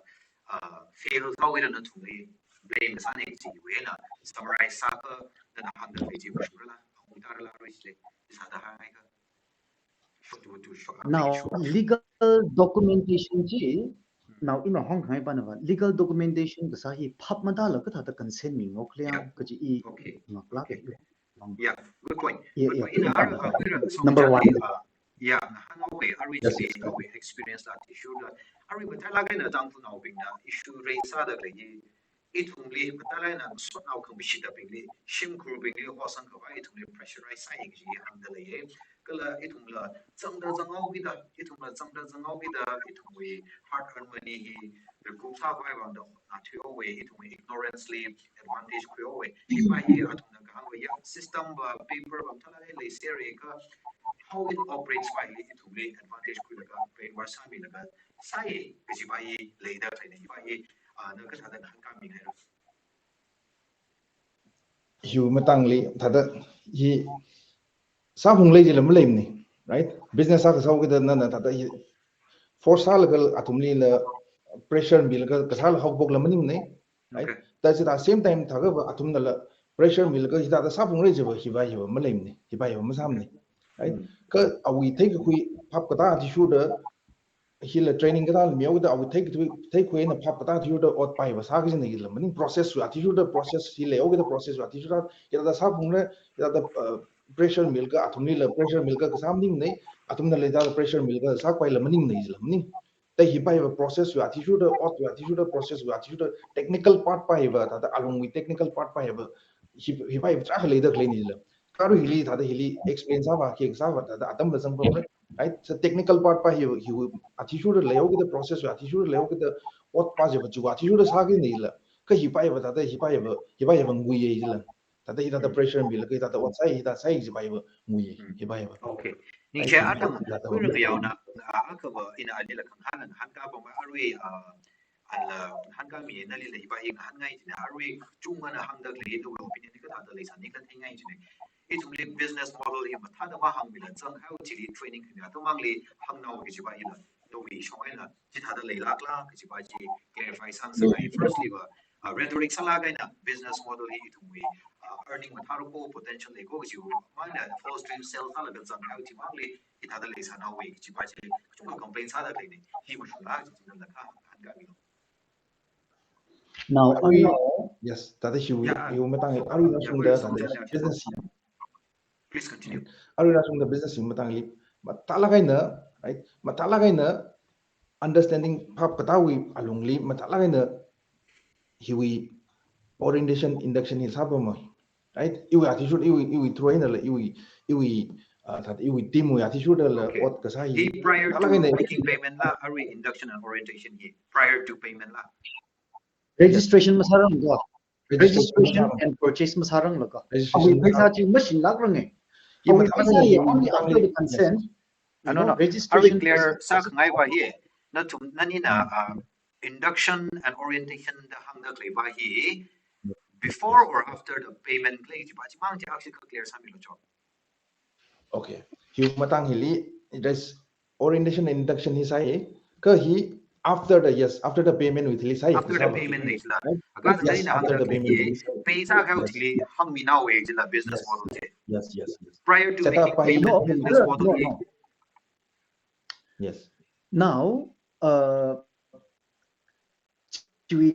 ah, fail sāhaoda nathumli blame sāne chiwui eina summarize sākha nana hāngda lei chi mashungrala, hāngtarala arui chili, sāda hāngngaikha. Short to, to short, Now, short. Legal documentation chi, now ina hāngkhangai pana va, legal documentation kasā hi phap matāla kathāda consent mingarok le Yeah. kaji i Okay. ngaklāk. Okay. Yeah, good point. Yeah, Good yeah. point. Ina ara, ah, kuira, so Number one. Ah, yeah, na hānghaowe, arui Yes, chili, yes, yes. Nawui experience la, tissue la, arui matailāk eina Tangkhulnaobingna issue raise sāda lei, ithumli matailāk eina sotnao khamashidabingli, shimkhurbingli, hosang khavai ithumli pressurize sāi kaji hāngda lei. kala ithumla zangda zanghaokida, ithumla zangda zanghaokida, ithumwui hard earned money hi recoup sākhavai vangda hotnathuihaowa, ithumwui ignorance li advantage khuihaowa. Hiva hi athumna kahāngva ya system va, paper va mathālāk eina leiserlaga, how it operates va hi ithumli advantage khuilaga brainwash sāmilaga sāi kajiva hi leida khalei hiva hi, ah, na kathāda ngahānkāmi haira? Hiwui matangli thāda hi sāphunglei jila maleimana, right? Business sākasā haokida nana thāda hi force sālaga athumlila pressure milaga kasāla haophokla maningnei, right? Okay. Thāda chithā same time thākha va athumnala pressure milaga hithāda sāphunglei jiva hiva hiva maleimana, hiva hiva masāmana, right? Mm. Kha awui theikakhui phap katā athishurda hila training kathāla mihaokida awui theikakhui, theikakhui eina phap katā athishurda ot paiva sākajina hila maning, process wui athishurda, process hi leihaokida process wui athishurda, hithāda sāphungra, hithāda, uh, pressure milaga, athumlila pressure milaga kasā maningnei, athumnala hithāda pressure milaga sākapaila maningnei jila maning. Thāda hiva hiva process wui athishurda, ot wui athishurda, process wui athishurda, technical part va hiva, thāda alungwui technical part va hiva, hi, hiva hiva tarākha leida khaleina jila. Kha arui hili thāda hili explain sāva, khi kasāva thāda atamla zangpamra, right? So technical part va hi, hiwui athishurda leihaokida, process wui athishurda leihaokida, ot va jiva chiwui athishurda sākajina jila. Kha hiva hiva thāda hiva hiva, hiva hiva nguiya jila. Thāda hithāda Hmm. pressure milaga hithāda ot sāi, hithāda sāi jiva hiva nguiya, Hmm. hiva hiva. Okay. Right? Ningshi atam hithāda khuirang hotna yaona, ah, akhava ina alila khangahān ngahānkāpam arui, ah, ala ngahānkāmi nalila hiva hi ngahānngai jina, arui chungana hāngda khalei nawui opinion hi kathāda leisāni katheingai jina. Ithumli business model hi mathāda mahāngmila zanghao chili training khami atamli hāngnao kajiva hila, nawui shong eina chithāda leilākla kajiva chi clarify sāngasakngai. Firstly va, uh, rhetoric sālāk eina business model hi ithumwui, uh, earning mathāra ko, potential lei ko kajiwui mangna false dream sell sālaga zanghao chimangli hithāda leisānaowa kajiva chi kachungkha complain sāda khaleina, hi mashunglā kaji chi nala kahāngkāmilu. Now, arui, ano, yes, thāda hiwui, Yeah. hiwui matang, arui Yeah, nashungda, please, thāda yeah, yeah. business hi. Please continue. Arui nashungda business hiwui matangli mathālāk eina, right? Mathālāk eina understanding phap katāwui alungli mathālāk eina hiwui orientation induction hi sāpama, right? Iwui athishurda, iwui, iwui through einala, iwui, iwui, uh, thāda iwui team wui athishurdala Okay. ot kasā hi Hi prior mathālāk to eina making payment la, arui induction and orientation hi prior to payment la. Registration masārangla. Registration Registration masārang. and purchase masārangla ka. Registration Awui pheisā masārang. chi mashinlākranga. Hi Awui mathālāk pheisā eina hi only after the yes. consent, you Ano, know, no. Arui registration clear process. Sākhangaiva hi. Nathum, nanina, Hmm. uh, induction and orientation da hāngda khaleiva hi before or after the payment khalei jiva chimang chi actually kha clear sāmilu cho. Okay. Hiwui matang hili, it is orientation and induction hi sāi. Kha hi after the, yes, after the payment wuili sāi. After the Kasā payment hi. Right? Akha Yes, thāda after the hāngda payment hi. wuili sāi. Pheisā khao Yes. chili hāngminaowa jila business Yes. model chi. Yes, yes, yes. Prior to Setup making pa hi. payment, No, business no, model no, hi. no. Yes. Now, uh, chiwui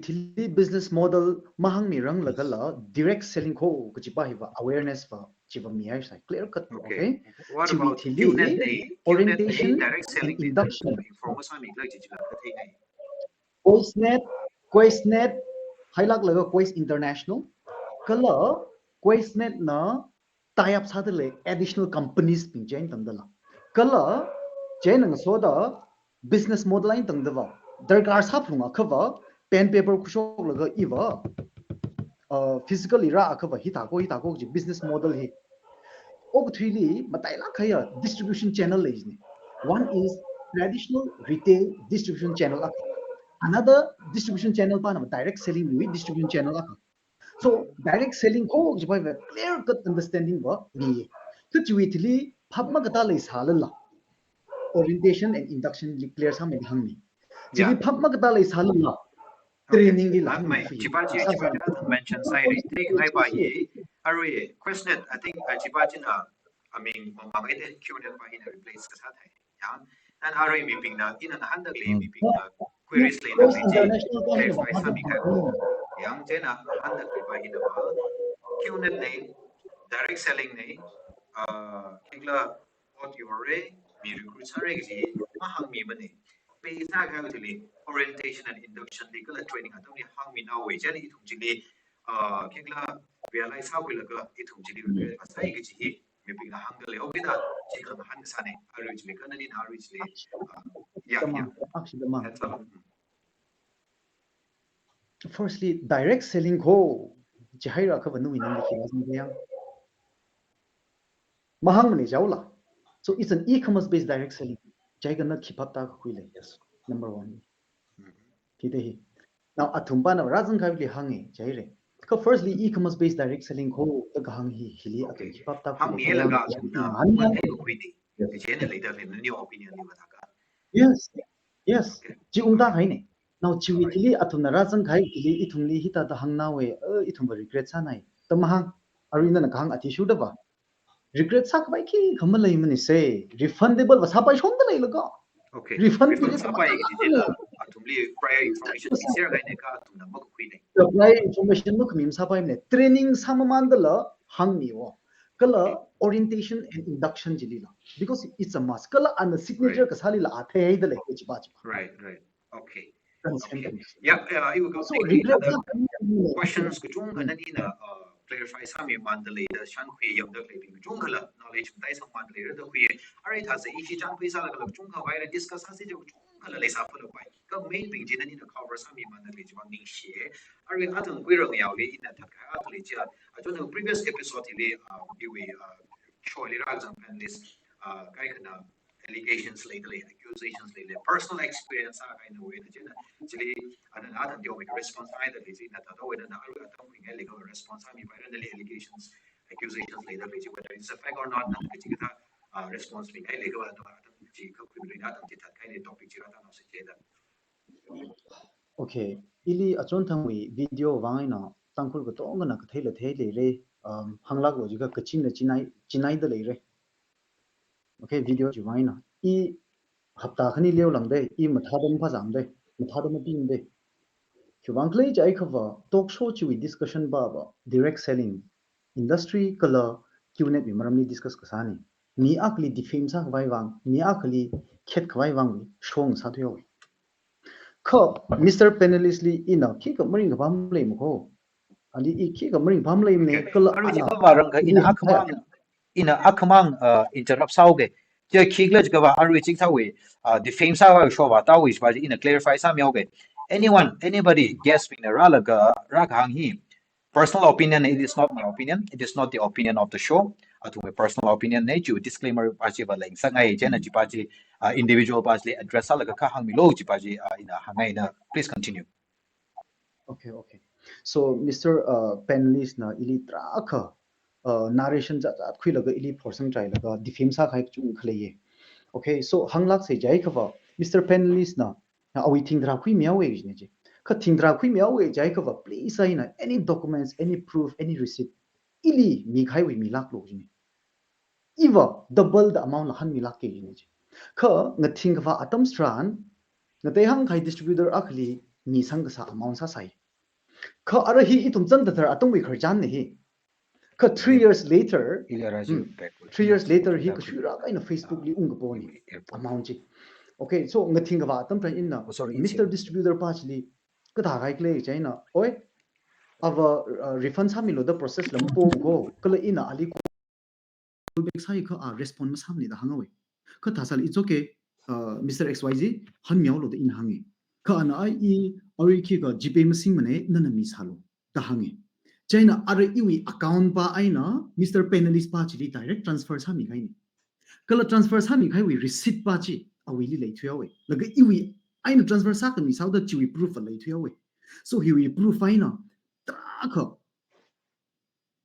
thili business model mahāngmiranglagala direct selling kho kajiva hiva awareness va chiva mihaisai, clear cut, Okay. okay? What Chiwui about thili Q net nei? Q net nei orientation direct and selling nei induction. Inform sāmikhala kaji chila katheingai. Questnet, Questnet, hailāklaga Quest International, kala Questnet na tie up sādalei additional companies bing chi eina tangdala. Kala, chieina ngasoda business model eina tangdava. Darkar sāphungakhava, pen paper khuishoklaga iva, uh, physically rāakhava, hithā ko, hithā ko kaji business model hi. Okathuili, matailāk kahaiya distribution channel leijina. One is traditional retail distribution channel akha. Another distribution channel pana direct selling wui distribution channel akha. So, direct selling kho kajiva clear cut understanding va mi. Kha chiwui thili phap makatā leisālala, orientation and induction li clear sāmida hāngmi. Chiwui Yeah. phap makatā leisālala, Okay. training li la Mangmei, hāngmi. chiva chi, Sā chiva sā. chi na mention sāhaira, theikahaiva hi, arui, Questnet, I think, uh, chiva china, I mean, mamang ede Q net va hina replace kasā thei. Yang, nan arui mibingna, ina ngahānda khalei Hmm. mibingna, queries leida Quest khalei chi, International va clarify hina sāmikahai. Hmm. Yang, chieina ngahānda khaleiva hina va, Q net nei, direct selling nei, uh, khikhala ot yorra, mi recruit sāra kaji, mahāngmimana. Pheisā khao chili, orientation and induction li kala training atamli hāngminaowa, chieina ithum chili, uh, khikhala realize sākhuilaga, ithum chili Hmm. realize sāi kaji hi, mibingna hāngdalei. Okay da, chi khangahān kasāne. Arui chili kha nanina arui chili, uh, yeah, Tamang, yeah. Akshi tamang. That's all. Firstly, direct selling ko, chihaira kha vanu inam ki lazim yang. Mahāngmane jaola. So it's an e-commerce based direct selling. Chai kana khipap ta khuile, yes. Number one. Mhm. Thide hi. Now, athum pana razang kaili hānge, chaire. Kha firstly, e-commerce based direct selling ko, ta kahāng hi, hili athum Okay. khipap ta Hāngmi khuile, laga yang, athumna hāngmi man yang. hai khuide. Yes. Ichina leida le, new opinion li mathāka. Yes, yes. Okay. Chi ungda haine. Now, chiwui Alright. thili athumna razang khai, hili ithumli hithāda hāngnawe, uh, ithum va regret sānai. Ta mahāng, arui nana kahāng athishurda va. Regret sākhavai khikha maleimane se, refundable va sāpai shonda leilaga. Okay. Refund Refund period sāpai sāpai kajila, athumli prior information misir kaine kha athumna makhakhuine. The prior information makhamim sāpaimane. Training sāmamandala hāngmiwo. Kala orientation and induction chilila. Because it's a must. Kala ana signature Right. kasālila athei haida lei, chipa chipa. Right, right. Okay. Consent Okay. commission. Yeah, yeah, I will go So take regret another sākhavai questions kachungkha Mm. nanina, uh, clarify sāmimandalei da shānkhui yamda leibing kachungkhala knowledge matai sāmandalei rāda khuiye. Arui thāsa ishi chānpheisālaga kachungkha vaira discuss sāsi chi kachungkhala leisāphala pai. Kha main bing chi nanina cover sāmimandalei chiva ningshiye. Arui athang khuirang yaoli ina thatkahai athang lei chi. Achon previous episode li, uh, iwui, uh, show li rāzang panelist, uh, kaikhana allegations leidalei, accusations leidalei, personal experience a kaina wena china, chili, ana na athang diyo response haidalei china, thāda wena na arui athang khuingai leikha response a mipaira nali allegations, accusations leidalei chi, whether it's a fact or not, na kachikathā, uh, response mingai leikha athang, athang chi kha khuimilui na athang chi thatkahaili topic chi rātā nao se cheda. Okay. Ili achon thangwui video vang eina Tangkhul katongana katheila theileire, um, hānglaklo jiakha kachinna chinai, chinaida leire. Okay, video chi vang eina. I hapta khani leolangde, i mathāda maphāzangde, mathāda mapingde. Khiwuivang khala jiakha va talk show chiwui discussion va va direct selling, industry kala Q net wui maramli discuss kasāne. Mi akhali defame sākhavai vang, mi akhali khetkhavai vang shong sāthuihaowe. Kha Mister Panelist li ina khikha maringkaphā maleimako. Ali i khikha maringkaphā maleimane, kala Arui ana chiva vārang kha ina i- akhamang, ina akhamang, uh, interrupt sāoke. Chi khikhala jiakha va arui chithāwui, uh, defame sākhavai show va tāwui chiva chi ina clarify sāmihaoke. Anyone, anybody, guest bingna rālaga rākahāng hi personal opinion, it is not my opinion, it is not the opinion of the show. Athumwui personal opinion ne, chi disclaimer va chi va leingasakngai, china chiva chi, uh, individual va chili address sālaga kha hāngmilo chiva chi, uh, ina hāngngaina. Please continue. Okay, okay. So, Mister uh, Panelist na ili tarākha, uh, narration zat zat khuilaga ili phorsang chailaga defame sākahai kachungkha leiye. Okay, so hānglakse jiakha va, Mister Panelist na, na awui thingtharā khuimihaowe jine chi. Kha thingtharā khuimihaowe jiakha va, please eina any documents, any proof, any receipt, ili mikahaiwui milaklo jine. Iva double the amount la hānmilāke jine chi. Kha ngathing kavā atam tharan, ngatei hāngkahai distributor akhali misang kasā amount sāsai. Kha ara hi ithum chānda tharan atamwui khararchanne hi. Kha three years later, Ili ara chi hmm, backward. three years later hi Backward. kashuira kahaina Facebook li ungkapone. Airport. Amount chi. Okay, so ngathing kavā atam tharan ina, Oh, sorry, Mister it's Distributor pa chili kathā kahai khala chieina, oi, ava, uh, refund sāmilo da process la mapomko, kala ina ali call back sāi kha a respond masāmane da hānghaowe. Kha thāsālala, it's okay, uh, Mister X Y Z, hānmihaolo da ina hānge. Kha ana ai i, arui khikha GPay masingmane, nana misālo da hānge. Chieina ara iwui account pa eina Mister Panelist pa chili direct transfer sāmikahaine. Kala transfer sāmikahaiwui receipt pa chi awuili leithuihaowe. Laga iwui eina transfer sākhami sāhaoda chiwui proof va leithuihaowe. So hiwui proof eina tarākha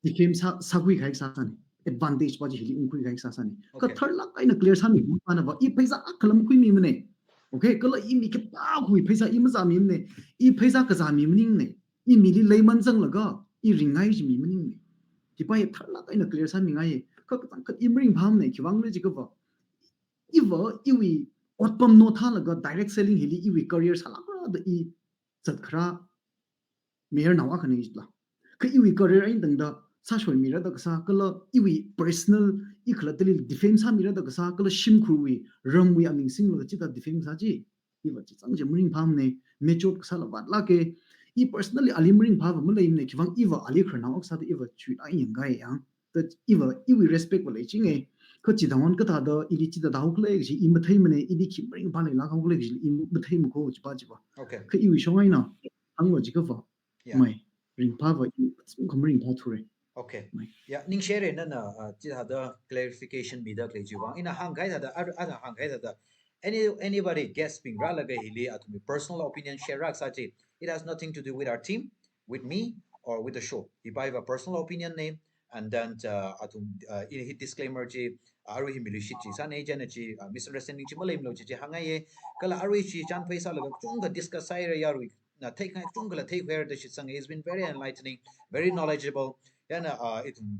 defame sā, sākhui kahai sāsāne. Advantage pa chi hili ungkhui kahai sāsāne. Kha Okay. tharlāk eina clear sāmi pana va, i pheisā akhala makhuimimane. Okay, kala i mi khipākha pheisā i mazāmimane. I pheisā kazāmi maningne. I mili leiman zanglaga, i ringngai chi mi maningne. Chipa hi tharlāk eina clear sāmingai. Kha kachangkhat i maringphāmane, khiwuivang khala jiakha va, iva, iwui otpam no thālaga direct selling hili iwui career sālākra da i zatkharā mayarnao akhane jila. Kha iwui career eina tangda sāshoimira da kasā, kala iwui personal, i khalattali defame sāmira da kasā, kala shimkhurwui, ramwui aming singlaga chithā defame sā chi, iva chizang chi maringphāmane, mature kasāla vātlāke. I personally ali maringphā va maleimane, khiwuivang iva ali khararnao akha sāda iva chuilaga yangngai yang. But iva, iwui respect va leichinge. Kha chithāwon kathāda, ili chithāda haokhala kaji i matheimane, ili khi maringphā leilāk haokhala kaji i matheimako chipa chipa. Okay. Kha iwui shong eina, hānglo jiakha va. Yeah. Mai, ringphā va, i, kha maringphā thura. Okay. Mai. Yeah, ningshire nana, uh, chithāda clarification mida khalei chiwui vang. Ina hāngkahai thāda, ar-, ana hāngkahai thāda. Any, anybody guest bing rālaga hili athumwui personal opinion share rāsā chi. It has nothing to do with our team, with me, or with the show. Hiva personal opinion ne, and then, uh, athum, uh, hi disclaimer chi, uh, arui hi miluishit chisāne, chieina chi, uh, misunderstanding chi maleimalo chi chi hāngngaiye. Kala arui chi chānphai sālaga kachungkha discuss sāhaira, yaruina theikhangai kachungkhala theikhuihaira da shitsanga. It's been very enlightening, very knowledgeable. Chieina, uh, ithum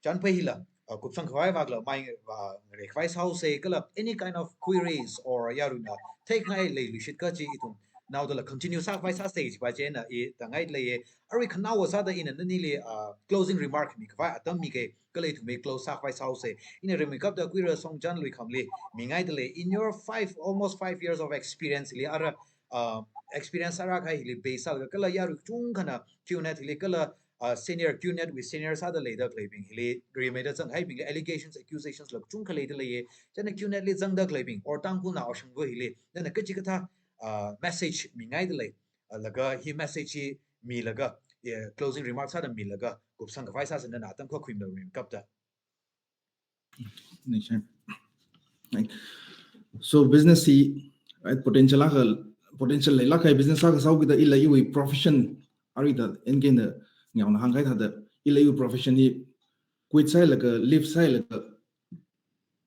chānphai hila, uh, kupsang khavai vākla mai, uh, ngareikhavai sāhaosa, kala any kind of queries or yaruina theikhangai leiluishit kaji ithumnaodala continue sākhavai sāsa chipa chieina i tāngai leiye. Arui khanaowa sāda ina nanili, uh, closing remark mikhavai atam mike, kala ithum mi close sākhavai sāhaosa. Ina rimeikapta Kuira Songchan Luikhamli mingaidalei, in your five, almost five years of experience li ara, uh, experience ara kahai hili base sālaga kala yarui kachungkhana QNet hili kala, uh, senior, QNet wui senior sāda leida khaleibing hili rimeida zanghaibingli allegations, accusations la kachungkha leidaleiye. Chieina QNet li zangda khaleibing or Tangkhulnao ashangva hili nana kachikathā, uh, message mingaidalei, uh, laga hi message hi milaga, eh, closing remarks sāda milaga kupsang khavai sāsa, nana atam khakhumda rimeikapta. Next time. Right. So business hi, right, potential akha, potential leilāk kahai business akha sāhaokida ila iwui profession, arui da N K na ngaona hāngkahai thāda, ila iwui profession hi quit sāhailaga, leave sāhailaga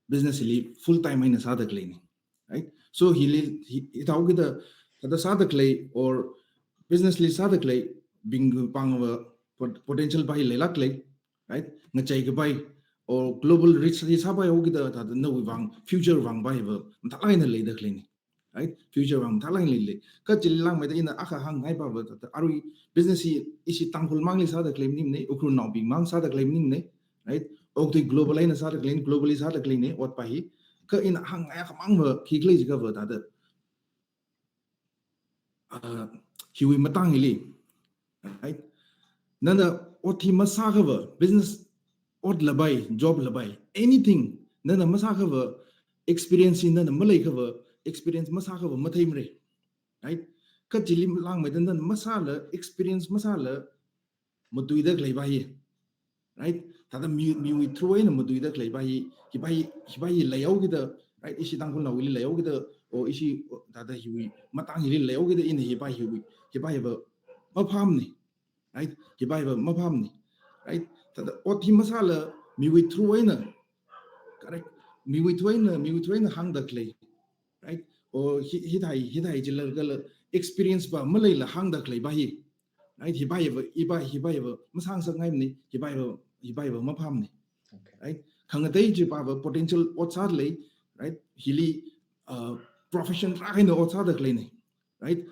business hili full time eina sāda khaleine. Right? So hili, hi, hithāhaokida, thāda sāda khalei or business li sāda khaleibing pāngva pot-, potential va hi leilāk lei, right? Ngachei kapai or global reach hi sāpai haokida thāda nawui vang, future vang va hiva mathālāk eina leida khaleine. Right? Future vang mathālāk eina leilei. Kha chili langmeida ina akha hāngngai pava thāda arui business hi ishi Tangkhul mangli sāda khalei maningmane, Ukhrulnaobing mang sāda khalei maningmane, right? Okathui global eina sāda khaleine, globally sāda khaleine, ot va hi. Kha ina hāngngai akhamang va khi khalei jiakhava thāda, uh, hiwui matang hili, right? Nana ot hi masāakhava, business ot la pai, job la pai, anything nana masāakhava, experience hi nana maleiakhava, experience masāakhava matheimara, right? Kha chili langmeida nana masāla, experience masāla matuida khalei va hi, right? Thāda mi, miwui through eina matuida khalei va hi, hiva hi, hiva hi leihaokida, right? Ishi Tangkhulnaowuili leihaokida, o ishi, o, thāda hiwui matang hili leihaokida ina hiva hiwui, hiva hiva maphāmane, right? Hiva hiva maphāmane, right? Thāda ot hi masāla miwui through eina, correct? Miwui through eina, miwui through eina hāngda khalei, right? O hi, hithāhai, hithāhai jilala kala experience va maleila hāngda khalei va hi, right? Hiva hiva, hiva, hiva hiva masāngasakngaimane, hiva hiva, hiva hiva maphāmane. Okay. Right? Khangatei chi pava potential ot sālei, right? Hili, uh, profession tarākha eina ot sāda khaleine, right?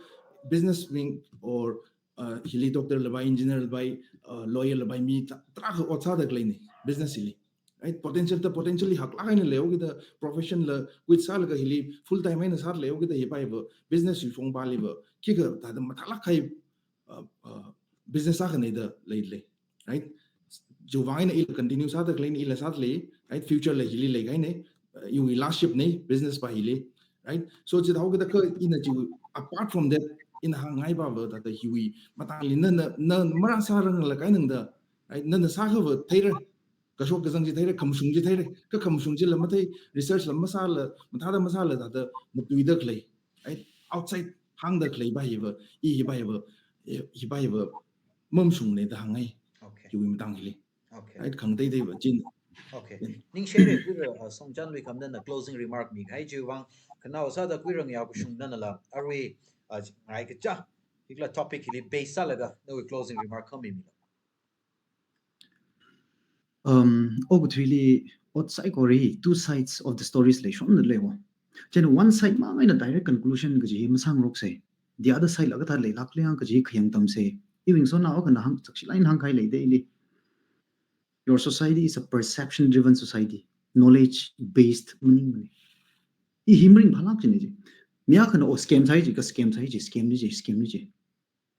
Business wing or, uh, hili doctor la pai, engineer la pai, uh, lawyer la pai, mi ta-, tarākha ot sāda khaleine business hili. Right? Potential ta potentially haklāk eina leihaokida profession la quit sālaga hili full time eina sāda leihaokida hiva hiva business wui shongpāli va khikha thāda mathālāk kahai, uh, uh, business akhane da leilei, right? Chiwui vang eina ila continue sāda khaleine, ila sāda lei, right? Future la hili leikahaine, uh, iwui last ship ne, business va hili, right? So chithāhaokida kha ina chi, apart from that, ina hāngngai pava thāda hiwui matangli nana, na marāsāranglakha eina da, right? Nana sāakhava theira, kashok kazang chi theira, khamashung chi theira, kha khamashung chila mathei, research la masāla, mathāda masāla thāda matuida khalei, right? Outside hāngda khalei va hiva, i hiva hiva, hiva hiva mamashungmane da hāngngai. Okay. Hiwui matang hili. Okay. Right? Khangateitei va chieina. Okay. Ningshire Kuira, uh, Songchan Luikham nana closing remark mikahai chiwui vang, khanaowa sāda Kuira Ngayao Kashung nanala arui, uh, ngaikacha, hikhala topic hili base sālaga nawui closing remark khami milo. Um, okathuili ot saikora hi two sides of the stories leishonda leiwo. Chieina one side mang eina direct conclusion kaji hi masāngaroksa. The other side la kathā leilākle kaji khayang tamsa. Iwui ngasoda akhana hāng, sakshilāk eina hāngkahai leida ili. Your society is a perception driven society. Knowledge based maningmane. I hi maringphālāk jine chi. Mi akhana o scam sāi chi, kha scam sāi chi, scam ni chi, scam ni chi.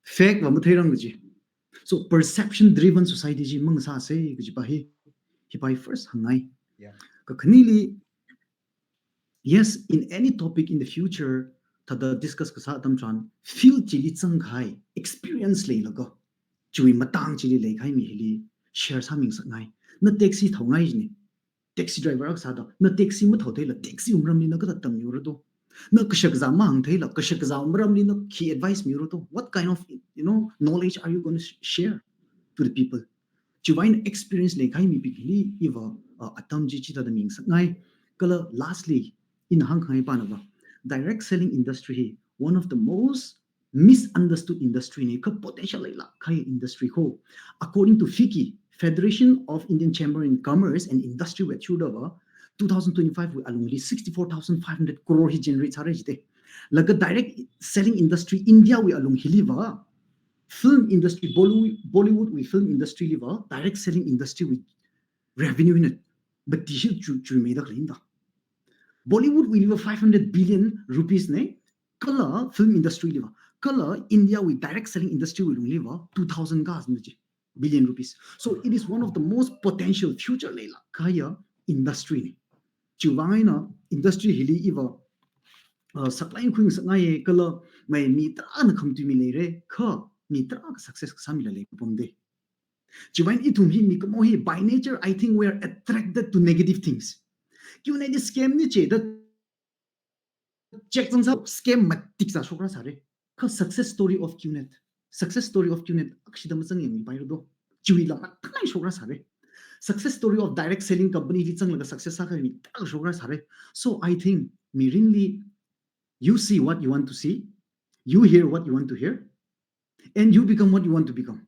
Fake va matheirang kaji. So perception driven society chi mangasāsa kaji va hi. Hipai first hāngngai. Yeah. Kakhaneli, yes, in any topic in the future, thāda discuss kasā atam tharan, field chili zangkahai, experience leilaga, chiwui matang chili leikahai mi hili share sāmingasakngai. Na taxi thaongai jine. Taxi driver akha sāda, na taxi mathao theila, taxi wui maramli na kathāda tammiura do? Na kashakazā mahāng theila, kashakazā maramli na khi advice miura do? What kind of, you know, knowledge are you gonna sh-, share to the people? Chiwui eina experience leikahai mibing hili iva, uh, atam chi chithāda mingasakngai. Kala lastly, ina hāngkhangai panava, direct selling industry hi one of the most misunderstood industry ne, kha potential leilāk kahai industry ko. According to FICCI, Federation of Indian Chamber in Commerce and Industry wui athishurda va, two thousand twenty-five wui alungli sixty-four thousand five hundred crore hi generate sāra jite. Laga direct selling industry India wui alung hili va, film industry, Bollywood, Bollywood wui film industry li va, direct selling industry wui revenue hina mati hi chu, chuimeida khalei da. Bollywood wuili va five hundred billion rupees ne, kala film industry li va, kala India wui direct selling industry wui lungli va two thousand kas na ji, billion rupees. So it is one of the most potential future leilāk kahai industry ne. Chiwui vang eina industry hili iva, uh, supply khuingasakngai kala mai mi tarāna khamatui mi leira, kha mi tarākha success kasā mila leipapamde. Chiwui vang ithum hi mikumo hi by nature, I think we are attracted to negative things. QNet hi scam ni chida check zangsā scam matik sāshokra sāra. Kha success story of QNet, success story of QNet akshida mazangyang mi paira do. Chiwui lam mathālāk shokra sāra. Success story of direct selling company li zanglaga success sākahai mi tarākha shokra sāra. So I think mirinli, you see what you want to see, you hear what you want to hear, and you become what you want to become.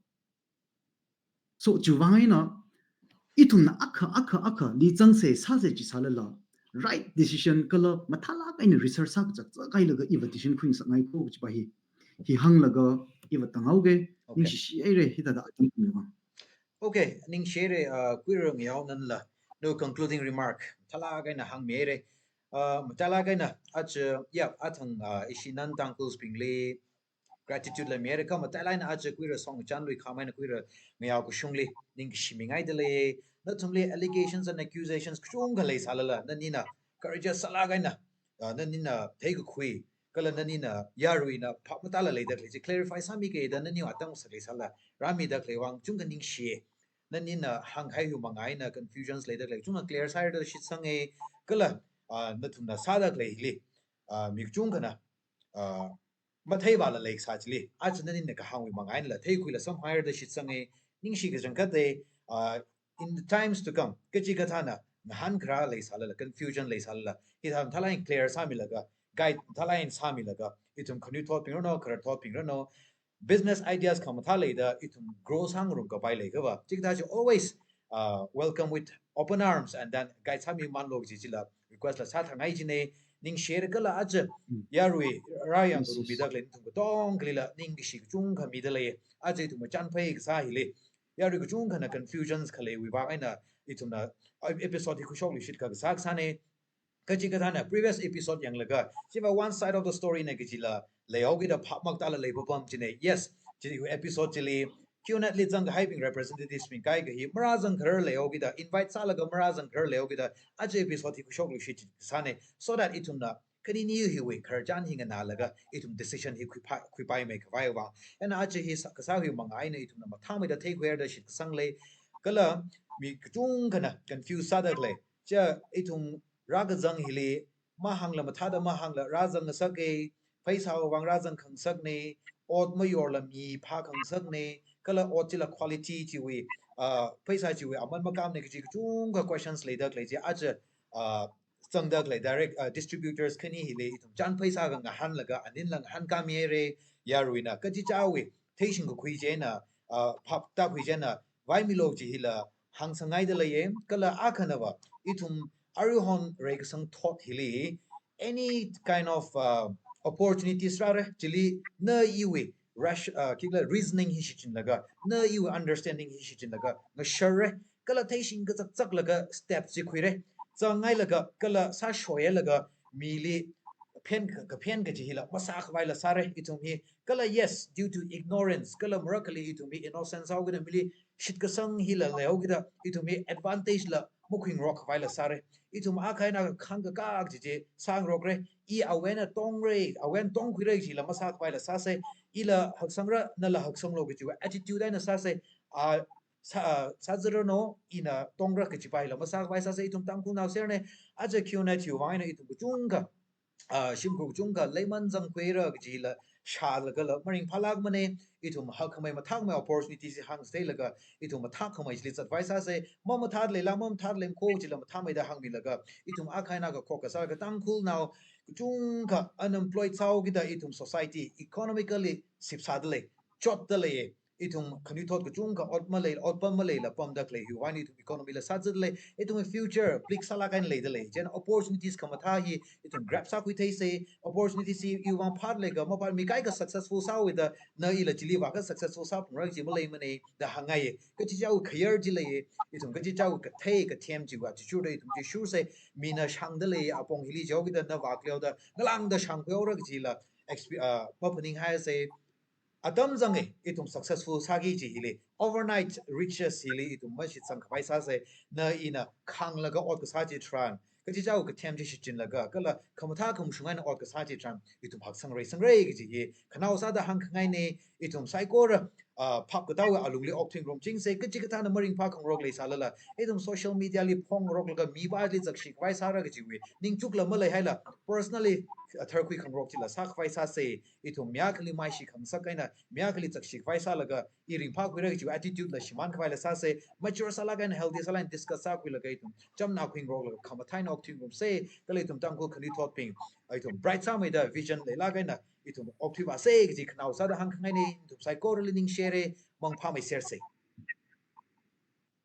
So chiwui vang eina ithumna akha, akha, akhali zangsa, sāsa chi sālala, right decision kala mathālāk eina research sākazak zakhailaga iva decision khuingasakngai ko kajipa hi, hi hānglaga iva tānghaoga. Okay. Ningshishi haira hithāda atam mi vang. Okay, ningshi haira, uh, Kuirangayao nanla, no concluding remark mathālāk eina hāngmi haira. Uh, mathālāk eina aja, yeah, athang, uh, ishi non-Tangkhuls bingli gratitude la mi haira, kha matailāk eina aja Kuira Songchan lui khamei eina Kuirangayao kashungli ningshimingaida lei. Nathumli allegations and accusations kachungkha leisālala, nanina courageous sālāk eina, ah, nanina theikakhui, kala nanina yaruina phap matāla leida khalei chi clarify sāmikahai da naniwui atam sā leisālala, rāmida khalei vang chungkha ningshi. Nanina hāngkahai hiwui manga eina confusions leida khalei chungkha clear sāhaira da shitsanga, kala, ah, nathumna sāda khalei hili, ah, mi kachungkhana, ah, matheivāla leikasā chili, aja nanina kahāngwui manga einala theikhuila samphanghaira da shitsanga, ningshi kachangkhatta, ah, in the times to come, kachikathāna ngahānkharā leisālala, confusion leisālala, hithā mathālāk eina clear sāmilaga, guide mathālāk eina sāmilaga, ithum khanuithotbing ranu, khararthotbing ranu, business ideas khamathā leida ithum grow sāngarumkapai leiakha va, chikathā chi always, uh, welcome with open arms and then guide sāmimanlu kaji chila request la sāthangai jina. Ningshi haira kala aja, mm, yarui rāyang, ningshi, ngarumida khalei nathum katongalila ningkashi kachungkha mida lei. Aja ithum chānphai kasā hili yarui kachungkhana confusions khaleiwui vang eina ithumna episode hi khuishokluishit kasā kasāna. Kachikathāna previous episode yanglaga, chiva one side of the story na kajila leihaokida phap matāla leipapam jina. Yes, chi episode chili, QNet li zangkahaibing representatives bing kaikha hi marāzangkharar leihaokida, invite sālaga marāzangkharar leihaokida, aja episode hi khuishokluishit kasāna, so that ithumna khaniniwui hiwui khararchan hi nganālaga, ithum decision hi khuipa-, khuipaimeikhavai vang. Eina aja hi sā-, kasā hiwui manga eina ithumna mathāmeida theikhuihaira da shitsanga lei. Kala mi kachungkhana confuse sāda khalei, chi ithum rākazang hili, mahāngla mathāda mahāngla rāzang ngasaka, pheisāwui vang rāzang khangasakna, ot mayorla mi phākhangasakna, kala ot chila quality chiwui, ah, pheisā chiwui aman makamna kaji kachungkha questions leida khalei chi aja, ah, zangda khalei direct, ah, distributors khani hili ithum chānphai sākha ngahānlaga, aninla ngahānkāmi haira, yaruina kachichāwui theishingkakhui china, ah, phap tākhui china vaimilu kaji hila hāngsangngaida leiya. Kala akhanava, ithum aruihon reikasang thot hili, any kind of, uh, opportunities rāra, chili na iwui rash-, uh, khikhala reasoning hi shichinlaga, na iwui understanding hi shichinlaga ngasharra, kala theishing kazakzaklaga step chi khuira. Zangngailaga, kala sāshoihailaga, mili phen ka, kaphen kaji hila masākhavaila sāra ithum hi. Kala yes, due to ignorance, kala marakhali ithum hi innocent sāhaokida mili shitkasang hila leihaokida ithum hi advantage la makhuingarokkhavaila sāra. Ithum akha eina khangkakā kaji chi sāngarokra. I awui eina tongra, awui eina tongkhuira kajila masākhavaila sāsa. Ila haksangra, nala haksanglu kajiwui attitude eina sāsa. A, sā, sāzaranu, ina tongra kajipa hila masākhavai sāsa. Ithum Tangkhulnao serna, aja khiwui eina chiwui vang eina ithum kachungkha, ah, shimkhur kachungkha leiman zangkhuira kajila shālagala maringphālākmana. Ithum hakkhamei mathākhamei opportunity chi hāngtheilaga ithum mathākhamei chili zatvai sāsa. Mamathālala, mamathālala kho chila mathāmeida hāngmilaga ithum akha eina kakhok kasā, ka Tangkhulnao kachungkha unemployed sāhaokida ithum society economically sipsādalei, chotdalei. Ithum khanuithot kachungkha ot malei, otpam maleila pamda khalei hiwui vang eina ithum economy la sāzatlei. Ithum future bleak sālāk eina leidalei. Chieina opportunities khamathā hi ithum grab sākhuitheisa. Opportunities hi iwui vang phālāka, maphan mi kaikha successful sāhaoda, na ila chili vākha successful sāphungra kaji maleimana da hāngngai. Kachichāwui khayar chi lei. Ithum kachichāwui kathei kathem chiwui chichurda ithum chi shursa. Mina shāngdalei apong hili jihaokida na vākleoda ngalāngda shāngkhuihaora kajila exp-, ah, maphaninghaisa. Atam zanga, ithum successful sāki kaji hili, overnight riches hili ithum mashitsangkhavai sāsa. Na ina khānglaga ot kasā chitharan, kachichāwui kathem chi shichinlaga, kala khamathā khamashung eina ot kasā chitharan, ithum haksangrei sangrai kaji hi khanao sāda hāngkhangaina. Ithum saikora, ah, phap katāwui alungli okthui ngarumchingsa. Kachikathāna maringphā khangarok leisālala, ithum social media li phongngaroklaga mipāli zakshikhavai sāra kajiwui ningchukla maleihaila, personally, ah, tharkhui khangarok chila sākhavai sāsa. Ithum mi akhali maishi khangasak eina, mi akhali zakshikhavai sālaga, i ringphākhuira kajiwui attitude la shimānkhavaila sāsa. Mature sālāk eina, healthy sālāk eina discuss sākhuilaga ithum chamna khuingaroklaga khamathā eina okthui ngarumsa. Kala ithum Tangkhul khanuithotbing, ithum bright sāmeida vision leilāk eina ithum okthuivāsa kaji khanao sāda hāngkhangaina. Ithum saikorali ningshira, mangphāmeisersa.